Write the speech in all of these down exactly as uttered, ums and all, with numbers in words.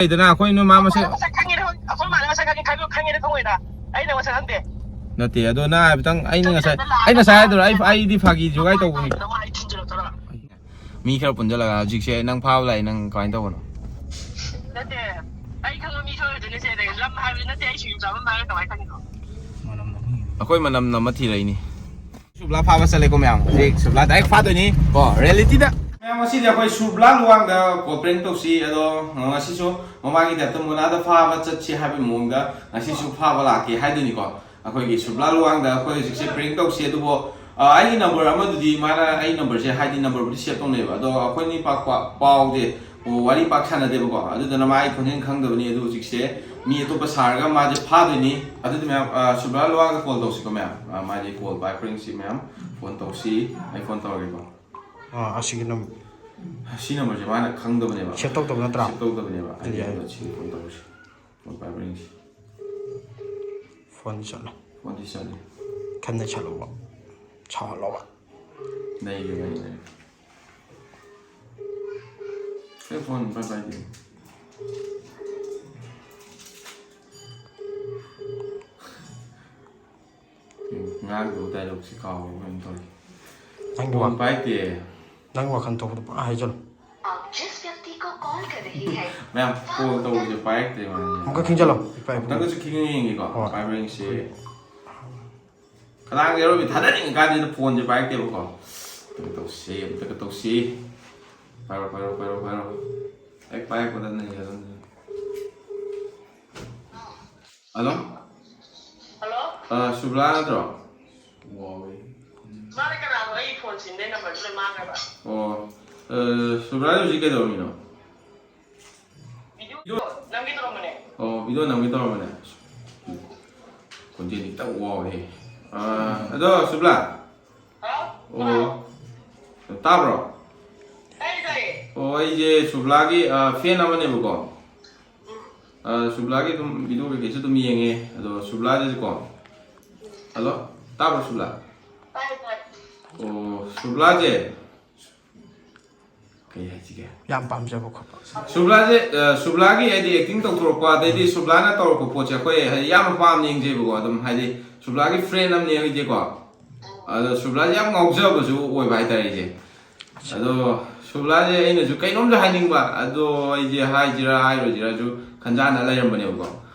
ꯂꯩꯗꯅ ꯑꯩꯈꯣꯏ ꯅꯣꯏ ꯃꯥ ꯃꯁꯛ ꯃꯁꯛ ꯈꯪꯉꯦꯗ, ꯑꯩꯈꯣꯏ ꯃꯥꯅ ꯃꯁꯛ ꯈꯪꯉꯦ, ꯈꯪꯉꯦ, ꯈꯪꯉꯦꯗ ꯈꯪꯉꯣꯏꯗ꯫ ꯑꯩꯅ ꯃꯁꯛ ꯈꯪꯗꯦ꯫ ꯅꯠꯇꯦ, ꯑꯗꯣ ꯅꯪ ꯍꯥꯏꯐꯦꯠꯇꯪ, ꯑꯩꯅ ꯉꯁꯥꯏ, ꯑꯩꯅ ꯉꯁꯥꯏ ꯍꯥꯏꯗ꯭ꯔꯣ, ꯑꯩ, ꯑꯩꯗꯤ ꯐꯥꯒꯤ ꯖꯨꯒꯥꯏ ꯇꯧꯕꯅꯤ꯫ ꯃꯤ ꯈꯔ ꯄꯨꯟꯁꯤꯜꯂꯒ ꯍꯧꯖꯤꯛꯁꯦ ꯅꯪ ꯐꯥꯕ ꯂꯥꯛꯑꯦ, ꯅꯪ ꯀꯃꯥꯏꯅ ꯇꯧꯕꯅꯣ? ꯅꯠꯇꯦ, ꯑꯩ ꯈꯪꯕ ꯃꯤ ꯁꯣꯏꯔꯣꯏꯗꯣꯏꯅꯦ ꯁꯦ, ꯂꯝ ꯍꯥꯏꯕꯗꯤ ꯅꯠꯇꯦ, ꯑꯩ ꯁꯤꯡꯖꯨ ꯆꯥꯐꯝ ꯍꯥꯏꯔꯒ ꯀꯃꯥꯏꯅ ꯈꯪꯉꯤꯅꯣ? ꯑꯩꯈꯣꯏ ꯃꯅꯝ ꯅꯝꯃ ꯊꯤꯔꯛꯏꯅꯤ꯫ ꯁꯨꯕ꯭ꯂꯥ ꯐꯥꯕ ꯆꯠꯂꯦꯀꯣ ꯃꯌꯥꯝ꯫ ꯍꯧꯖꯤꯛ ꯁꯨꯕ꯭ꯂꯥ ꯗꯥꯏꯔꯦꯛ ꯐꯥꯗꯣꯏꯅꯤ ꯀꯣ, ꯔꯤꯌꯦꯂꯤꯇꯤꯗ꯫ ꯃꯌꯥꯝ, ꯉꯁꯤꯗꯤ ꯑꯩꯈꯣꯏ ꯁꯨꯕ꯭ꯂꯥ ꯂꯨꯋꯥꯡꯗ ꯀꯣ ꯄ꯭ꯔꯦꯡ ꯇꯧꯁꯤ꯫ ꯑꯗꯣ ꯉꯁꯤꯁꯨ ꯃꯃꯥꯡꯒꯤ ꯇꯥꯏꯞꯇ ꯃꯣꯅꯥꯗ ꯐꯥꯕ ꯆꯠꯁꯤ ꯍꯥꯏꯕꯒꯤ ꯃꯑꯣꯡꯗ ꯉꯁꯤꯁꯨ ꯐꯥꯕ ꯂꯥꯛꯀꯦ ꯍꯥꯏꯗꯣꯏꯅꯤꯀꯣ꯫ ꯑꯩꯈꯣꯏꯒꯤ ꯁꯨꯕ꯭ꯂꯥ ꯂꯨꯋꯥꯡꯗ ꯑꯩꯈꯣꯏ ꯍꯧꯖꯤꯛꯁꯦ ꯄ꯭ꯔꯦꯡ ꯇꯧꯁꯤ꯫ ꯑꯗꯨꯕꯨ, ꯑ, ꯑꯩꯒꯤ ꯅꯝꯕꯔ ꯑꯃꯗꯨꯗꯤ ꯃꯥꯅ ꯑꯩ ꯅꯝꯕꯔꯁꯦ, ꯍꯥꯏꯗꯤ ꯅꯝꯕꯔꯕꯨꯗꯤ ꯁꯦꯞ ꯇꯧꯅꯩꯕ, ꯑꯗꯣ ꯑꯩꯈꯣꯏꯅꯤ ꯄꯥꯛ ꯄꯥ-, ꯄꯥꯎꯁꯦ, ꯑꯣ, ꯋꯥꯔꯤ ꯄꯥꯛ ꯁꯥꯟꯅꯗꯦꯕꯀꯣ꯫ ꯑꯗꯨꯗꯨꯅ ꯃꯥ ꯑꯩ ꯈꯣꯟꯖꯦꯜ ꯈꯪꯗꯕꯅꯤ꯫ ꯑꯗꯨ ꯍꯧꯖꯤꯛꯁꯦ ꯃꯤ ꯑꯇꯣꯞꯄ ꯁꯥꯔꯒ ꯃꯥꯁꯦ ꯐꯥꯗꯣꯏꯅꯤ꯫ ꯑꯗꯨꯗꯤ ꯃꯌꯥꯝ, ꯑ, ꯁꯨꯕ꯭ꯂꯥ ꯂꯨꯋꯥꯡꯗ ꯀꯣꯜ ꯇꯧꯁꯤꯀꯣ ꯃꯌꯥꯝ꯫ ꯑ, ꯃꯥꯗꯤ ꯀꯣꯜ ꯄꯥꯏꯔꯛꯄ꯭ꯔ ꯌꯦꯡꯁꯤ ꯃꯌꯥꯝ꯫ ꯐꯣꯟ ꯇꯧꯁꯤ, ꯑꯩ ꯐꯣꯟ ꯇꯧꯔꯒꯦꯀꯣ꯫ ꯑꯥ, ꯑꯁꯤꯒꯤ ꯅꯝ-, ꯁꯤ ꯅꯝꯕꯔꯁꯦ ꯃꯥꯅ ꯈꯪꯗꯕꯅꯦꯕ꯫ ꯁꯦꯞ ꯇꯧꯗꯕ ꯅꯠꯇ꯭ꯔꯥ? ꯁꯦꯞ ꯇꯧꯗꯕꯅꯦꯕ꯫ ꯑꯗꯨꯗꯤ ꯑꯩ ꯑꯗꯨꯗꯤ ꯑꯗꯨ ꯁꯤ ꯐꯣꯟ ꯇꯧꯔꯁꯤ꯫ ꯐꯣꯟ ꯄꯥꯏꯕ꯭ꯔ ꯌꯦꯡꯁꯤ꯫ ꯐꯣꯟꯗꯤ ꯆꯠꯂꯣ꯫ ꯐꯣꯟꯗꯤ ꯆꯠꯂꯤ꯫ ꯈꯟꯅ ꯆꯠꯂꯣꯕ꯫ ꯁꯥꯎꯍꯜꯂꯣꯕ꯫ ꯅꯩꯒꯦ, ꯅꯩꯒꯦ, ꯅꯩꯒꯦ꯫ ꯑꯩ ꯐꯣꯟ ꯄꯥꯏ ꯄꯥꯏꯗꯦ꯫ ꯉꯥꯡꯗꯧ ꯗꯥꯏꯂꯣꯛꯁꯤ ꯀꯥꯎꯔꯕ ꯀꯩꯅꯣꯝ ꯇꯧꯔꯦ꯫ ꯅꯪꯒꯤ ꯐꯣꯟ ꯋꯥ-, ꯄꯥꯏꯗꯦ꯫ ꯅꯪ ꯋꯥꯈꯜ ꯊꯣꯛꯄꯗꯣ ꯄꯨꯡꯍꯥꯏ ꯍꯥꯏꯖꯜꯂꯣ꯫ आप जिस व्यक्ति को कॉल कर रहे हैं, ꯃꯌꯥꯝ ꯀꯣꯜ ꯇꯧꯕꯁꯦ ꯄꯥꯏꯔꯛꯇ꯭ꯔꯦ ꯃꯥꯁꯦ꯫ ꯑꯃꯨꯛꯀ ꯈꯤꯡꯖꯜꯂꯣ, ꯏꯄꯥ ꯏꯄꯨꯒꯤ꯫ ꯑꯃꯨꯛꯇꯪꯒꯁꯨ ꯈꯤꯡꯉ ꯌꯦꯡꯒꯦꯀꯣ꯫ ꯍꯣꯏ꯫ ꯄꯥꯏꯕ꯭ꯔ ꯌꯦꯡꯁꯤ꯫ ꯈꯗꯥꯡꯁꯦ ꯑꯔꯣꯏꯕꯤ ꯊꯥꯗꯅꯤꯡꯉꯀꯥꯟꯁꯤꯗ ꯐꯣꯟꯁꯦ ꯄꯥꯏꯔꯛꯇꯦꯕꯀꯣ꯫ ꯑꯝꯇ ꯇꯧꯁꯤ, ꯑꯝꯇꯒ ꯇꯧꯁꯤ꯫ ꯄꯥꯏꯔꯣ, ꯄꯥꯏꯔꯣ, ꯄꯥꯏꯔꯣ, ꯄꯥꯏꯔꯣ꯫ ꯍꯦꯛ ꯄꯥꯏꯔꯛꯄꯗ ꯅꯩꯔꯗꯝꯅꯤ꯫ ꯍꯜꯂꯣ? ꯍꯜꯂꯣ? ꯑ, ꯁꯨꯕ꯭ꯂꯥ ꯅꯠꯇ꯭ꯔꯣ? ꯃꯥꯅ ꯀꯅꯥꯅꯣ? ꯑꯩ ꯐꯣꯟ ꯁꯤꯟꯕꯩ ꯅꯝꯕꯔꯁꯨ ꯂꯣꯏ ꯃꯥꯡꯈ꯭ꯔꯕ? ꯑꯣ, ꯑ, ꯁꯨꯕ꯭ꯂꯥ ꯍꯧꯖꯤꯛ ꯀꯩꯗꯧꯔꯝꯃꯤꯅꯣ? ꯚꯤꯗꯤꯑꯣ ꯅꯝꯒꯦ ꯇꯧꯔꯝꯕꯅꯦ꯫ ꯑꯣ, ꯚꯤꯗꯤꯑꯣ ꯅꯝꯒꯦ ꯇꯧꯔꯝꯕꯅꯦ꯫ ꯈꯣꯟꯖꯦꯜꯗꯤ ꯈꯤꯇꯪ ꯋꯥꯎꯋꯦꯍꯦ꯫ ꯑ, ꯑꯗꯣ ꯁꯨꯕ꯭ꯂꯥ? ꯍꯥꯎ? ꯑꯣ, ꯇꯥꯕ꯭ꯔꯣ? ꯇꯥꯏꯌꯦ, ꯇꯥꯏꯌꯦ꯫ ꯑꯣ, ꯑꯩꯁꯦ ꯁꯨꯕ꯭ꯂꯥꯒꯤ, ꯑ, ꯐꯦꯟ ꯑꯃꯅꯦꯕꯀꯣ꯫ ꯎꯝ꯫ ꯑ, ꯁꯨꯕ꯭ꯂꯥꯒꯤ ꯑꯗꯨꯝ ꯚꯤꯗꯤꯑꯣ ꯀꯩꯀꯩꯁꯨ ꯑꯗꯨꯝ ꯌꯦꯡꯉꯦ꯫ ꯑꯗꯣ ꯁꯨꯕ꯭ꯂꯥꯁꯤꯀꯣ꯫ ꯍꯜꯂꯣ? ꯇꯥꯕ꯭ꯔꯣ ꯁꯨꯕ꯭ꯂꯥ? ꯇꯥꯏꯌꯦ, ꯇꯥꯏꯌꯦ꯫ ꯑꯣ, ꯁꯨꯕ꯭ꯂꯥꯁꯦ꯫ ꯀꯩ ꯍꯥꯏꯁꯤꯒꯦ? ꯌꯥꯝ ꯄꯥꯝꯖꯕ ꯈꯣꯠꯄ꯫ ꯁꯨꯕ꯭ꯂꯥꯁꯦ, ꯑ, ꯁꯨꯕ꯭ꯂꯥꯒꯤ ꯍꯥꯏꯗꯤ acting ꯇꯧꯊꯣꯔꯛꯄ, ꯑꯗꯩꯗꯤ ꯁꯨꯕ꯭ꯂꯥꯅ ꯇꯧꯔꯛꯄ ꯄꯣꯠꯁꯦ ꯑꯩꯈꯣꯏ ꯍꯥꯏꯗꯤ ꯌꯥꯝꯅ ꯄꯥꯝꯅ ꯌꯦꯡꯖꯩꯕꯀꯣ꯫ ꯑꯗꯨꯝ ꯍꯥꯏꯗꯤ ꯁꯨꯕ꯭ꯂꯥꯒꯤ fan ꯑꯃꯅꯦ ꯑꯩꯁꯦꯀꯣ꯫ ꯑꯗꯣ ꯁꯨꯕ꯭ꯂꯥꯁꯦ ꯌꯥꯝ ꯉꯥꯎꯖꯕꯁꯨ ꯑꯣꯏꯕ ꯍꯥꯏꯇꯥꯔꯦ ꯑꯩꯁꯦ꯫ ꯑꯗꯣ ꯁꯨꯕ꯭ꯂꯥꯁꯦ ꯑꯩꯅꯁꯨ ꯀꯩꯅꯣꯝꯁꯨ ꯍꯥꯏꯅꯤꯡꯕ, ꯑꯗꯣ ꯑꯩꯁꯦ ꯍꯥꯏꯁꯤꯔꯥ ꯍꯥꯏꯔꯣꯏꯁꯤꯔꯥꯁꯨ ꯈꯟꯖꯥꯟꯅ ꯂꯩꯔꯝꯕꯅꯦꯕꯀꯣ꯫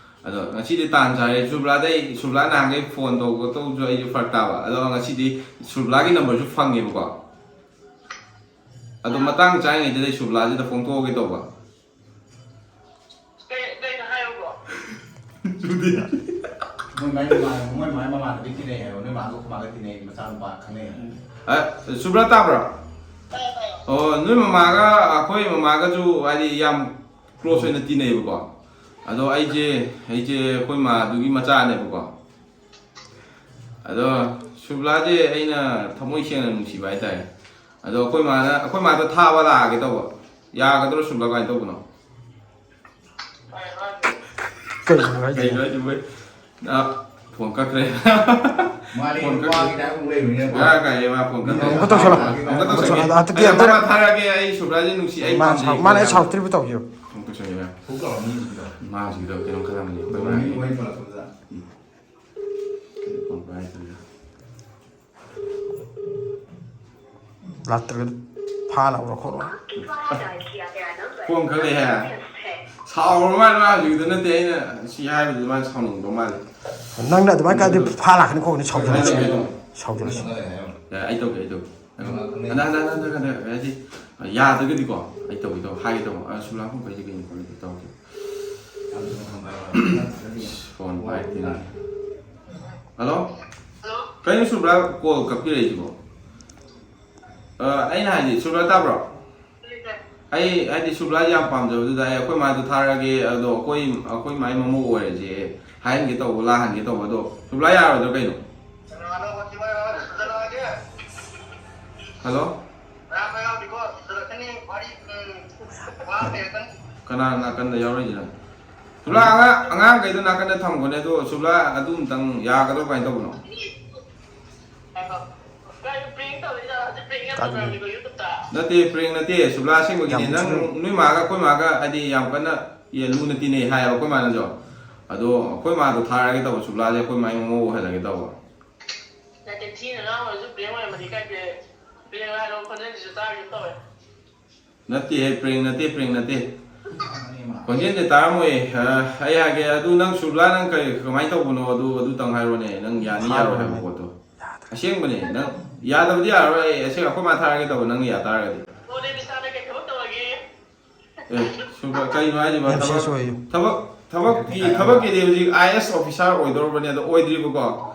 ꯑꯗꯣ ꯉꯁꯤꯗꯤ ꯇꯥꯟ ꯆꯥꯔꯦ꯫ ꯁꯨꯕ꯭ꯂꯥꯗ ꯑꯩ, ꯁꯨꯕ꯭ꯂꯥ ꯅꯍꯥꯟꯈꯩ phone ꯇꯧꯕ ꯇꯧꯕꯁꯨ ꯑꯩꯁꯨ ꯐꯔꯛ ꯇꯥꯕ꯫ ꯑꯗꯣ ꯉꯁꯤꯗꯤ ꯁꯨꯕ꯭ꯂꯥꯒꯤ numberꯁꯨ ꯐꯪꯉꯦꯕꯀꯣ꯫ ꯑꯗꯣ ꯃꯇꯥꯡ ꯆꯥꯔꯤꯉꯩꯗ ꯑꯩ ꯁꯨꯕ꯭ꯂꯥꯁꯤꯗ ꯐꯣꯡꯗꯣꯛꯑꯒꯦ ꯇꯧꯕ꯫ ꯀꯩ, ꯀꯩꯅꯣ ꯍꯥꯏꯌꯨꯕꯣ? ꯃꯣꯏ ꯃꯥꯏ ꯃꯃꯥꯟ-, ꯃꯣꯏ ꯃꯥꯏ ꯃꯃꯥꯟꯅꯕꯤ ꯇꯤꯟꯅꯩ ꯍꯥꯏꯕ, ꯅꯣꯏ ꯃꯥꯒ ꯑꯩꯈꯣꯏ ꯃꯥꯒ ꯇꯤꯟꯅꯩ, ꯃꯆꯥꯅꯨꯄꯥ ꯈꯪꯅꯩ ꯍꯥꯏꯕ꯫ ꯑ, ꯁꯨꯕ꯭ꯂꯥ ꯇꯥꯕ꯭ꯔꯣ? ꯇꯥꯏꯌꯦ, ꯇꯥꯏꯌꯦ꯫ ꯑꯣ, ꯅꯣꯏ ꯃꯃꯥꯒ ꯑꯩꯈꯣꯏ ꯃꯃꯥꯒꯁꯨ ꯍꯥꯏꯗꯤ ꯌꯥꯝ close ꯑꯣꯏꯅ ꯇꯤꯟꯅꯩꯌꯦꯕꯀꯣ꯫ ꯑꯗꯣ ꯑꯩꯁꯦ, ꯑꯩꯁꯦ ꯑꯩꯈꯣꯏ ꯃꯥꯗꯨꯒꯤ ꯃꯆꯥꯅꯦꯕꯀꯣ꯫ ꯑꯗꯣ ꯁꯨꯕ꯭ꯂꯥꯁꯦ ꯑꯩꯅ ꯊꯃꯣꯏ ꯁꯦꯡꯅ ꯅꯨꯡꯁꯤꯕ ꯍꯥꯏꯇꯥꯔꯦ꯫ ꯑꯗꯣ ꯑꯩꯈꯣꯏ ꯃꯥꯅ, ꯑꯩꯈꯣꯏ ꯃꯥꯗꯣ ꯊꯥꯕ ꯂꯥꯛꯑꯒꯦ ꯇꯧꯕ꯫ ꯌꯥꯒꯗ꯭ꯔꯣ ꯁꯨꯕ꯭ꯂꯥ, ꯀꯃꯥꯏꯅ ꯇꯧꯕꯅꯣ? ꯀꯩꯅꯣ ꯍꯥꯏꯁꯦ? ꯀꯩꯅꯣ ꯍꯥꯏꯁꯤꯕꯨ? ꯑ, phone ꯀꯛꯈ꯭ꯔꯦ꯫ ꯃꯥꯗꯤ phone ꯀꯛꯈ꯭ꯔꯦ꯫ ꯅꯨꯄꯥꯒꯤ type ꯑꯃ ꯂꯩꯕꯅꯤꯅꯀꯣ꯫ ꯕꯦꯔꯥ ꯀꯥꯏꯌꯦ ꯃꯥ phone ꯀꯛꯈ꯭ꯔꯦ꯫ ꯑꯃꯨꯛꯀ ꯇꯧꯁꯜꯂꯣ꯫ ꯑꯃꯨꯛꯀ ꯇꯧꯁꯜꯂꯣ꯫ ꯑꯃꯨꯛꯀ ꯇꯧꯁꯜꯂꯣ꯫ ꯑꯗ, ꯑꯗ, ꯑꯗ, ꯑꯗ, ꯑꯗ, ꯑꯗ, ꯊꯥꯔꯛꯑꯒꯦ ꯑꯩ ꯁꯨꯕ꯭ꯂꯥꯁꯦ ꯅꯨꯡꯁꯤ, ꯑꯩ ꯃꯥꯅ ꯄꯥꯝꯖꯩ꯫ ꯁꯥꯎ-, ꯃꯥꯅ ꯑꯩ ꯁꯥꯎꯔꯛꯇ꯭ꯔꯤꯕ ꯇꯧꯁꯤꯔꯣ꯫ ꯑꯃꯨꯛ ꯇꯧꯁꯜꯂꯣ ꯏꯕꯦꯝ꯫ ꯊꯣꯛꯇꯧꯔꯣ ꯃꯤꯁꯤꯡꯗꯣ꯫ ꯃꯥ ꯍꯧꯖꯤꯛꯀꯤꯗꯣ ꯀꯩꯅꯣꯝ ꯈꯜꯂꯝꯃꯅꯤ꯫ ꯑꯩꯈꯣꯏ ꯃꯥꯒꯤ ꯃꯤ ꯋꯥꯔꯤ ꯄꯨꯔꯛꯄꯗꯨꯗ꯫ ꯎꯝ꯫ ꯀꯩꯅꯣ ꯄꯥꯏꯗ꯭ꯔꯤꯗ꯫ ꯂꯥꯛꯇ꯭ꯔꯒꯗꯤ ꯐꯥꯅꯕ꯭ꯔꯣ ꯈꯣꯠꯂꯣ꯫ ꯐꯣꯟ ꯈꯔ ꯂꯩ ꯍꯥꯏ꯫ ꯁꯥꯎꯔ ꯃꯥꯜꯂꯦ ꯃꯥ ꯍꯧꯖꯤꯛꯀꯤꯗꯣ꯫ ꯅꯠꯇꯦ, ꯑꯩꯅ ꯁꯤ ꯍꯥꯏꯕꯗꯨꯗ ꯃꯥ ꯁꯥꯎꯅꯤꯡꯕ ꯃꯥꯜꯂꯦ꯫ ꯅꯪꯅ ꯑꯗꯨꯃꯥꯏꯅ ꯀꯥꯏꯗꯤ ꯐꯥ ꯂꯥꯛꯀꯅꯤ ꯈꯣꯠꯀꯅꯤ ꯁꯥꯎꯖꯜꯂꯁꯤ꯫ ꯍꯥꯏꯗꯣ꯫ ꯁꯥꯎꯖꯜꯂꯁꯤ꯫ ꯌꯥꯏ, ꯑꯩ ꯇꯧꯒꯦ, ꯑꯩ ꯇꯧꯒꯦ꯫ ꯍꯟꯗꯛ, ꯍꯟꯗꯛ, ꯍꯟꯗꯛ, ꯍꯟꯗꯛ, ꯍꯥꯏꯗꯤ, ꯌꯥꯗ꯭ꯔꯒꯗꯤꯀꯣ, ꯑꯩ ꯇꯧꯒꯦ ꯇꯧ-, ꯍꯥꯏꯒꯦ ꯇꯧꯕ꯫ ꯑ, ꯁꯨꯂꯥ ꯐꯣꯟ ꯄꯩꯁꯦ ꯀꯩꯅꯣ ꯈꯣꯠꯂꯦ ꯇꯧꯔꯒꯦ꯫ ꯐꯣꯟ ꯄꯥꯏꯔꯛꯇꯦꯅꯦ꯫ ꯍꯜꯂꯣ? ꯍꯜꯂꯣ? ꯀꯩꯅꯣ ꯁꯨꯕ꯭ꯔꯥ call ꯀꯛꯄꯤꯔꯛꯏꯁꯤꯕꯣ? ꯑ, ꯑꯩꯅ ꯍꯥꯏꯗꯤ, ꯁꯨꯕ꯭ꯔꯥ ꯇꯥꯕ꯭ꯔꯣ? ꯇꯥꯏ, ꯇꯥꯏ꯫ ꯑꯩ ꯍꯥꯏꯗꯤ ꯁꯨꯕ꯭ꯂꯥꯁꯦ ꯌꯥꯝ ꯄꯥꯝꯖꯕꯗꯨꯗ ꯑꯩ ꯑꯩꯈꯣꯏ ꯃꯥꯗꯣ ꯊꯥꯔꯛꯑꯒꯦ, ꯑꯗꯣ ꯑꯩꯈꯣꯏ, ꯑꯩꯈꯣꯏ ꯃꯥꯏ ꯃꯃꯧ ꯑꯣꯏꯔꯁꯦ ꯍꯥꯏꯍꯟꯒꯦ ꯇꯧꯕ, ꯂꯥꯛꯍꯟꯒꯦ ꯇꯧꯕ, ꯑꯗꯣ ꯁꯨꯕ꯭ꯂꯥ ꯌꯥꯔꯣꯏꯗ꯭ꯔꯣ ꯀꯩꯅꯣ? ꯍꯜꯂꯣ? ꯀꯅꯥ ꯅꯥꯀꯟꯗ ꯌꯥꯎꯔꯛꯏꯁꯤꯅ? ꯁꯨꯕ꯭ꯂꯥ, ꯑꯉꯥꯡ, ꯑꯉꯥꯡꯈꯩꯗꯣ ꯅꯥꯀꯟꯗ ꯊꯝꯈꯣꯅꯦ, ꯑꯗꯣ ꯁꯨꯕ꯭ꯂꯥ ꯑꯗꯨ ꯑꯝꯇꯪ ꯌꯥꯒꯗ꯭ꯔꯣ, ꯀꯃꯥꯏꯅ ꯇꯧꯕꯅꯣ? ꯅꯠꯇꯦ, ꯄ꯭ꯔꯦꯡ ꯅꯠꯇꯦ, ꯁꯨꯕ꯭ꯂꯥ ꯑꯁꯦꯡꯕꯒꯤꯅꯦ꯫ ꯌꯥꯝ ꯅꯪ ꯊꯤꯅ ꯅꯣꯏ ꯃꯥꯒ ꯑꯩꯈꯣꯏ ꯃꯥꯒ ꯍꯥꯏꯗꯤ ꯌꯥꯝ ꯀꯟꯅ ꯂꯨꯅ ꯇꯤꯟꯅꯩ ꯍꯥꯏꯌꯦꯕ ꯑꯩꯈꯣꯏ ꯃꯥꯅꯁꯨ꯫ ꯑꯗꯣ ꯑꯩꯈꯣꯏ ꯃꯥꯗꯣ ꯊꯥꯔꯛꯑꯒꯦ ꯇꯧꯕ ꯁꯨꯕ꯭ꯂꯥꯁꯦ, ꯑꯩꯈꯣꯏ ꯃꯥꯏ ꯃꯃꯧ ꯑꯣꯏꯍꯜꯂꯒꯦ ꯇꯧꯕ꯫ ꯅꯠꯇꯦ, ꯊꯤꯅ ꯉꯥꯡꯉꯨꯔꯁꯨ ꯄ꯭ꯔꯦꯡ ꯑꯣꯏꯔꯝꯃꯗꯤ ꯀꯥꯏꯗꯦ꯫ ꯄ꯭ꯔꯦꯡ ꯍꯥꯏꯔꯣ, ꯈꯣꯟꯖꯦꯜꯁꯤꯁꯨ ꯇꯥꯔꯤꯒꯨꯝ ꯇꯧꯋꯦ꯫ ꯅꯠꯇꯦꯍꯦ, ꯄ꯭ꯔꯦꯡ ꯅꯠꯇꯦ, ꯄ꯭ꯔꯦꯡ ꯅꯠꯇꯦ꯫ ꯈꯣꯟꯖꯦꯜꯁꯦ ꯇꯥꯔꯝꯃꯣꯏꯌꯦ꯫ ꯑ, ꯑꯩ ꯍꯥꯏꯒꯦ, ꯑꯗꯨ ꯅꯪ ꯁꯨꯕ꯭ꯂꯥ, ꯅꯪ ꯀꯔꯤ, ꯀꯃꯥꯏꯅ ꯇꯧꯕꯅꯣ? ꯑꯗꯨ, ꯑꯗꯨꯇꯪ ꯍꯥꯏꯔꯣꯅꯦ, ꯅꯪ ꯌꯥꯅꯤ ꯌꯥꯔꯣꯏ ꯍꯥꯏꯕ ꯄꯣꯠꯇꯣ꯫ ꯑꯁꯦꯡꯕꯅꯦ, ꯅꯪ ꯌꯥꯗꯕꯗꯤ ꯌꯥꯔꯣꯏ꯫ ꯑꯩ ꯑꯁꯦꯡ ꯑꯩꯈꯣꯏ ꯃꯥ ꯊꯥꯔꯛꯑꯒꯦ ꯇꯧꯕ, ꯅꯪ ꯌꯥ ꯇꯥꯔꯒꯗꯤ꯫ ꯑꯦ, ꯁꯨꯕ꯭ꯂꯥ, ꯀꯩꯅꯣ ꯍꯥꯏꯁꯤꯕꯣ? ꯊꯕꯛ, ꯊꯕꯛ, ꯊꯕꯛꯀꯤ, ꯊꯕꯛꯀꯤꯗꯤ ꯍꯧꯖꯤꯛ ꯑꯥꯏ ꯑꯦꯁ ꯑꯣꯐꯤꯁꯥꯔ ꯑꯣꯏꯗꯧꯔꯕꯅꯦ, ꯑꯗꯣ ꯑꯣꯏꯗ꯭ꯔꯤꯕꯀꯣ꯫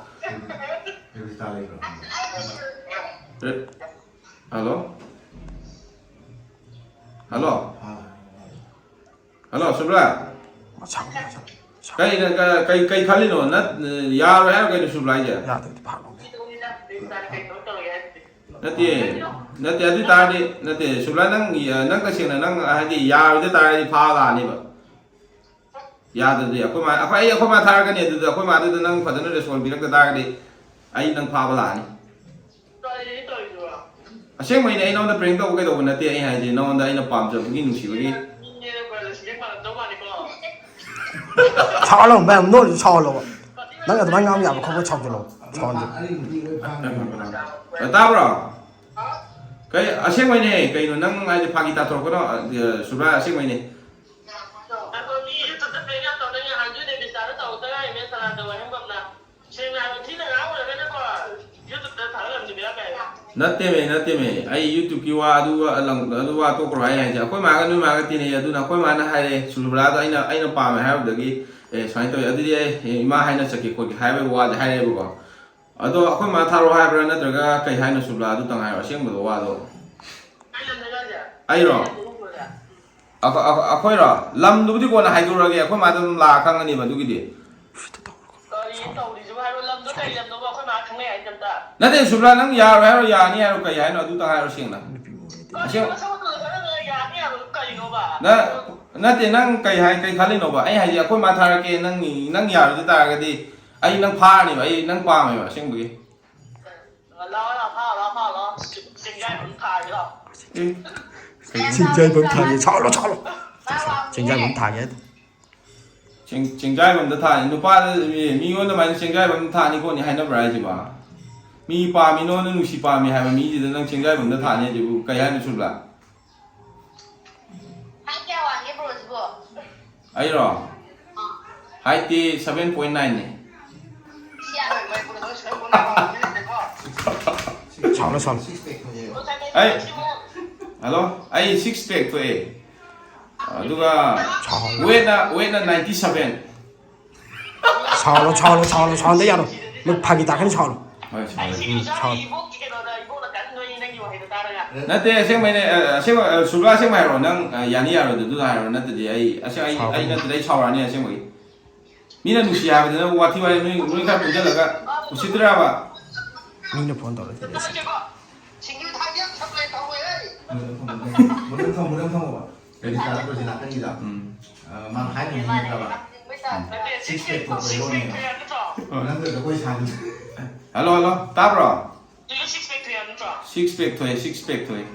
ꯔꯦ-, ꯍꯜꯂꯣ? ꯍꯜꯂꯣ? ꯍꯜꯂꯣ, ꯁꯨꯕ꯭ꯂꯥ? ꯃꯁꯥ ꯃꯁꯥ ꯁꯥ-, ꯀꯩ, ꯀꯩ, ꯀꯩ, ꯀꯩ ꯈꯜꯂꯤꯅꯣ? ꯅꯠ-, ꯌꯥꯔꯣꯏ ꯍꯥꯏꯔꯣ ꯀꯩꯅꯣ, ꯁꯨꯕ꯭ꯂꯥ ꯍꯥꯏꯁꯦ? ꯌꯥꯗ꯭ꯔꯗꯤ ꯐꯥꯔꯛꯑꯣꯅꯦ꯫ ꯅꯠꯇꯦ, ꯅꯠꯇꯦ, ꯑꯗꯨ ꯇꯥꯔꯗꯤ, ꯅꯠꯇꯦ, ꯁꯨꯕ꯭ꯂꯥ, ꯅꯪ, ꯅꯪ ꯇꯁꯦꯡꯅ ꯅꯪ ꯍꯥꯏꯗꯤ ꯌꯥꯔꯣꯏꯗ ꯇꯥꯔꯗꯤ ꯐꯥ ꯂꯥꯛꯑꯅꯦꯕ꯫ ꯌꯥꯗ꯭ꯔꯗꯤ ꯑꯩꯈꯣꯏ ꯃꯥ, ꯑꯩꯈꯣꯏ, ꯑꯩ ꯑꯩꯈꯣꯏ ꯃꯥ ꯊꯥꯔꯛꯀꯅꯤ ꯑꯗꯨꯗ, ꯑꯩꯈꯣꯏ ꯃꯥꯗꯨꯗ ꯅꯪ ꯐꯖꯅ ꯔꯦꯁꯄꯣꯟ ꯄꯤꯔꯛꯇ ꯇꯥꯔꯒꯗꯤ ꯑꯩ ꯅꯪ ꯐꯥꯕ ꯂꯥꯛꯑꯅꯤ꯫ ꯑꯁꯦꯡꯕꯩꯅꯦ, ꯑꯩ ꯅꯉꯣꯟꯗ ꯄ꯭ꯔꯦꯡ ꯇꯧꯕ ꯀꯩꯗꯧꯕ ꯅꯠꯇꯦ꯫ ꯑꯩ ꯍꯥꯏꯁꯦ ꯅꯉꯣꯟꯗ ꯑꯩꯅ ꯄꯥꯝꯖꯕꯒꯤ, ꯅꯨꯡꯁꯤꯕꯒꯤ꯫ ꯁꯥꯎꯍꯜꯂꯣ, ꯃꯌꯥꯝ ꯅꯣꯏꯁꯨ ꯁꯥꯎꯍꯜꯂꯣꯕ꯫ ꯅꯪ ꯑꯗꯨꯃꯥꯏꯅ ꯉꯥꯡꯕ ꯌꯥꯕ ꯈꯣꯠꯄ ꯁꯥꯎꯖꯜꯂꯣ꯫ ꯁꯥꯎꯍꯟꯁꯦ꯫ ꯇꯥꯕ꯭ꯔꯣ? ꯀꯩ, ꯑꯁꯦꯡꯕꯩꯅꯦ ꯀꯩꯅꯣ, ꯅꯪ ꯍꯥꯏꯁꯦ ꯐꯥꯒꯤ ꯇꯥꯊꯣꯔꯛꯀꯅꯣ, ꯑ, ꯁꯨꯕ꯭ꯔꯥ, ꯑꯁꯦꯡꯕꯩꯅꯦ꯫ ꯉꯥꯏꯈꯣ, ꯃꯤ YouTube-ꯇ ꯄ꯭ꯔꯦꯡ ꯌꯥꯝ ꯇꯧꯅꯩ, ꯉꯍꯥꯟꯁꯨ ꯗꯦꯕꯤꯆꯥꯗ ꯇꯧꯔꯛꯇ ꯉꯥꯏꯔꯤꯕꯅꯦ, ꯁꯅꯥꯇꯣꯟ ꯋꯥꯍꯦꯡꯕꯝꯅ꯫ ꯁꯦꯡꯅ ꯍꯥꯏꯔꯕꯗ ꯊꯤꯅ ꯉꯥꯡꯉꯨꯔꯒꯅꯀꯣ, YouTube-ꯇ ꯊꯥꯒꯠꯂꯝꯁꯤ ꯕꯦꯔꯥ ꯀꯥꯏ꯫ ꯅꯠꯇꯦꯃꯦ, ꯅꯠꯇꯦꯃꯦ, ꯑꯩ YouTube-ꯀꯤ ꯋꯥ ꯑꯗꯨ ꯋꯥ ꯂꯪ-, ꯑꯗꯨ ꯋꯥ ꯇꯣꯛꯈ꯭ꯔꯣ꯫ ꯑꯩ ꯍꯥꯏꯁꯦ ꯑꯩꯈꯣꯏ ꯃꯥꯒ ꯅꯣꯏ ꯃꯥꯒ ꯇꯤꯟꯅꯩ, ꯑꯗꯨꯅ ꯑꯩꯈꯣꯏ ꯃꯥꯅ ꯍꯥꯏꯔꯦ, ꯁꯨꯕ꯭ꯔꯥꯗꯣ ꯑꯩꯅ, ꯑꯩꯅ ꯄꯥꯝꯃꯦ ꯍꯥꯏꯔꯨꯕꯗꯒꯤ, "ꯑꯦ, ꯁꯨꯃꯥꯏꯅ ꯇꯧꯋꯤ, ꯑꯗꯨꯗꯤ ꯑꯩ, ꯑꯦ, ꯏꯃꯥ ꯍꯥꯏꯅ ꯆꯠꯀꯦ ꯈꯣꯠꯀꯦ" ꯍꯥꯏꯕꯒꯤ ꯋꯥꯗꯤ ꯍꯥꯏꯔꯛꯑꯦꯕꯀꯣ꯫ ꯑꯗꯣ ꯑꯩꯈꯣꯏ ꯃꯥ ꯊꯥꯔꯛꯑꯣ ꯍꯥꯏꯕ꯭ꯔꯥ ꯅꯠꯇ꯭ꯔꯒ ꯀꯩ ꯍꯥꯏꯅꯣ, ꯁꯨꯕ꯭ꯔꯥ? ꯑꯗꯨꯇꯪ ꯍꯥꯏꯔꯣ, ꯑꯁꯦꯡꯕꯗꯣ, ꯋꯥꯗꯣ꯫ ꯀꯩ ꯂꯝꯗꯩꯅꯣ ꯍꯥꯏꯁꯦ? ꯑꯩꯔꯣ? ꯀꯩ ꯂꯝꯗꯩꯅꯣ ꯍꯥꯏꯁꯦ? ꯑꯩꯈꯣꯏ-, ꯑꯩꯈꯣꯏ-, ꯑꯩꯈꯣꯏꯔꯣ? ꯂꯝꯗꯨꯕꯨꯗꯤ ꯀꯣꯟꯅ ꯍꯥꯏꯗꯣꯔꯛꯑꯒꯦ, ꯑꯩꯈꯣꯏ ꯃꯥꯗꯣ ꯑꯗꯨꯝ ꯂꯥꯛꯑ ꯈꯪꯉꯅꯦꯕ ꯑꯗꯨꯒꯤꯗꯤ꯫ ꯀꯔꯤ ꯇꯧꯔꯤꯁꯤꯕꯣ ꯍꯥꯏꯔꯣ? ꯂꯝꯗꯣ ꯀꯔꯤ ꯂꯝꯅꯣꯕ? ꯑꯩꯈꯣꯏ ꯃꯥ ꯈꯪꯅꯩ ꯍꯥꯏꯁꯦ ꯑꯝꯇ꯫ ꯅꯠꯇꯦ, ꯁꯨꯕ꯭ꯂꯥ, ꯅꯪ ꯌꯥꯔꯣꯏ ꯍꯥꯏꯔꯣ, ꯌꯥꯅꯤ ꯍꯥꯏꯔꯣ, ꯀꯩ ꯍꯥꯏꯅꯣ? ꯑꯗꯨꯇꯪ ꯍꯥꯏꯔꯣ ꯁꯦꯡꯅ꯫ ꯀꯔꯤꯅꯣ? ꯑꯁꯦꯡ- ꯃꯁꯛ ꯃꯇꯧꯗ ꯈꯔ ꯌꯥꯅꯤ ꯍꯥꯏꯕꯗꯣ ꯀꯔꯤꯅꯣꯕ? ꯅ-, ꯅꯠꯇꯦ, ꯅꯪ ꯀꯩ ꯍꯥꯏ, ꯀꯩ ꯈꯜꯂꯤꯅꯣꯕ? ꯑꯩ ꯍꯥꯏꯗꯤ, ꯑꯩꯈꯣꯏ ꯃꯥ ꯊꯥꯔꯛꯀꯦ, ꯅꯪ, ꯅꯪ ꯌꯥꯔꯣꯏꯗ ꯇꯥꯔꯒꯗꯤ ꯑꯩ ꯅꯪ ꯐꯥꯔꯅꯦꯕ, ꯑꯩ ꯅꯪ ꯄꯥꯝꯃꯦꯕ ꯑꯁꯦꯡꯕꯒꯤ꯫ ꯂꯥꯛꯑꯣ, ꯂꯥꯛꯑꯣ, ꯐꯥꯔꯣ, ꯂꯥꯛꯑꯣ, ꯐꯥꯔꯣ, ꯂꯥꯛꯑꯣ꯫ ꯆꯤꯡꯖꯥꯏꯕꯝ ꯊꯥꯒꯦ꯫ ꯁꯥꯎꯍꯜꯂꯣ, ꯁꯥꯎꯍꯜꯂꯣ꯫ ꯆꯤꯡꯖꯥꯏꯕꯝ ꯊꯥꯒꯦ ꯍꯥꯏꯗꯣ꯫ ꯆꯤꯡ-, ꯆꯤꯡꯖꯥꯏꯕꯝꯗ ꯊꯥꯅꯤ꯫ ꯅꯨꯄꯥꯗ ꯃꯤ-, ꯃꯤꯉꯣꯟꯗ ꯃꯥꯏꯅ ꯆꯤꯡꯖꯥꯏꯕꯝꯗ ꯊꯥꯅꯤ ꯈꯣꯠꯅꯤ ꯍꯥꯏꯅꯕ꯭ꯔꯥ ꯍꯥꯏꯁꯤꯕꯣ? ꯃꯤ ꯄꯥꯝꯃꯤ, ꯅꯉꯣꯟꯗ ꯅꯨꯡꯁꯤ ꯄꯥꯝꯃꯤ ꯍꯥꯏꯕ ꯃꯤꯁꯤꯗ ꯅꯪ ꯆꯤꯡꯖꯥꯏꯕꯝꯗ ꯊꯥꯅꯤ ꯍꯥꯏꯁꯤꯕꯨ ꯀꯩ ꯍꯥꯏꯅꯣ, ꯁꯨꯕ꯭ꯂꯥ? ꯍꯥꯏꯠ ꯀꯌꯥ ꯋꯥꯡꯒꯦ ꯕ꯭ꯔꯣꯁꯤꯕꯣ? ꯑꯩꯔꯣ? ꯍꯥꯏꯠꯇꯤ seven point nine ꯅꯦ꯫ ꯁꯥꯎꯅ, ꯁꯥꯎꯅ꯫ ꯑꯩ, ꯍꯜꯂꯣ? ꯑꯩ six pack ꯊꯣꯛꯑꯦ꯫ ꯑꯗꯨꯒ ꯁꯥꯎꯅ꯫ Weightꯅ, weightꯅ ninety seven꯫ ꯁꯥꯎꯅ, ꯁꯥꯎꯅ, ꯁꯥꯎꯅ, ꯁꯥꯎꯅꯗ ꯌꯥꯔꯣꯏ꯫ ꯃꯣꯏ ꯐꯥꯒꯤ ꯇꯥꯛꯀꯅꯤ, ꯁꯥꯎꯅ꯫ ꯍꯣꯏ, ꯁꯥꯎꯅ꯫ ꯎꯝ, ꯁꯥꯎꯅ꯫ ꯅꯠꯇꯦ, ꯑꯁꯦꯡꯕꯩꯅꯦ, ꯑ, ꯑꯁꯦꯡꯕ, ꯑ, ꯁꯨꯕ꯭ꯂꯥ, ꯑꯁꯦꯡꯕ ꯍꯥꯏꯔꯣ? ꯅꯪ, ꯑ, ꯌꯥꯅꯤ ꯌꯥꯔꯣꯏꯗꯣ ꯑꯗꯨꯗ ꯍꯥꯏꯔꯣ, ꯅꯠꯇ꯭ꯔꯗꯤ ꯑꯩ, ꯑꯁꯦꯡ-, ꯑꯩ, ꯑꯩ ꯁꯥꯎꯔꯛꯀꯅꯤ꯫ ꯅꯠꯇ꯭ꯔꯗꯤ ꯑꯩ ꯁꯥꯎꯔꯛꯑꯅꯤ ꯑꯁꯦꯡꯕꯒꯤ꯫ ꯃꯤꯅ ꯅꯨꯡꯁꯤ ꯍꯥꯏꯕꯗ ꯅꯪ ꯋꯥꯊꯤ ꯋꯥꯔꯦꯝ, ꯅꯣꯏ, ꯅꯣꯏ ꯈꯔ ꯄꯨꯟꯁꯤꯜꯂꯒ ꯎꯁꯤꯠꯇ꯭ꯔꯕ? ꯃꯤꯅ ꯐꯣꯟ ꯇꯧꯔꯛꯑꯦ꯫ ꯃꯨꯠꯂ ꯊꯝꯃꯣ, ꯃꯨꯠꯂ ꯊꯝꯃꯣ, ꯃꯨꯠꯂ ꯊꯝꯃꯣꯕ꯫ ꯀꯔꯤ ꯀꯥꯔꯗ ꯂꯣꯏꯁꯤꯜꯂꯛꯀꯅꯤꯗ? ꯎꯝ꯫ ꯑ, ꯃꯥꯅ ꯍꯥꯏꯗꯣꯏꯅꯤ ꯅꯠꯇ꯭ꯔꯕ? ꯁꯤꯛꯁ ꯄꯦꯛ ꯊꯣꯛꯄ ꯍꯦꯔꯣꯅꯦꯅ꯫ ꯅꯪꯒ ꯖꯒꯣꯏ ꯁꯥꯅꯤ꯫ ꯍꯜꯂꯣ, ꯍꯜꯂꯣ, ꯇꯥꯕ꯭ꯔꯣ? ꯁꯤꯛꯁ ꯄꯦꯛ ꯊꯣꯛꯑꯦ, ꯁꯤꯛꯁ ꯄꯦꯛ ꯊꯣꯛꯑꯦ꯫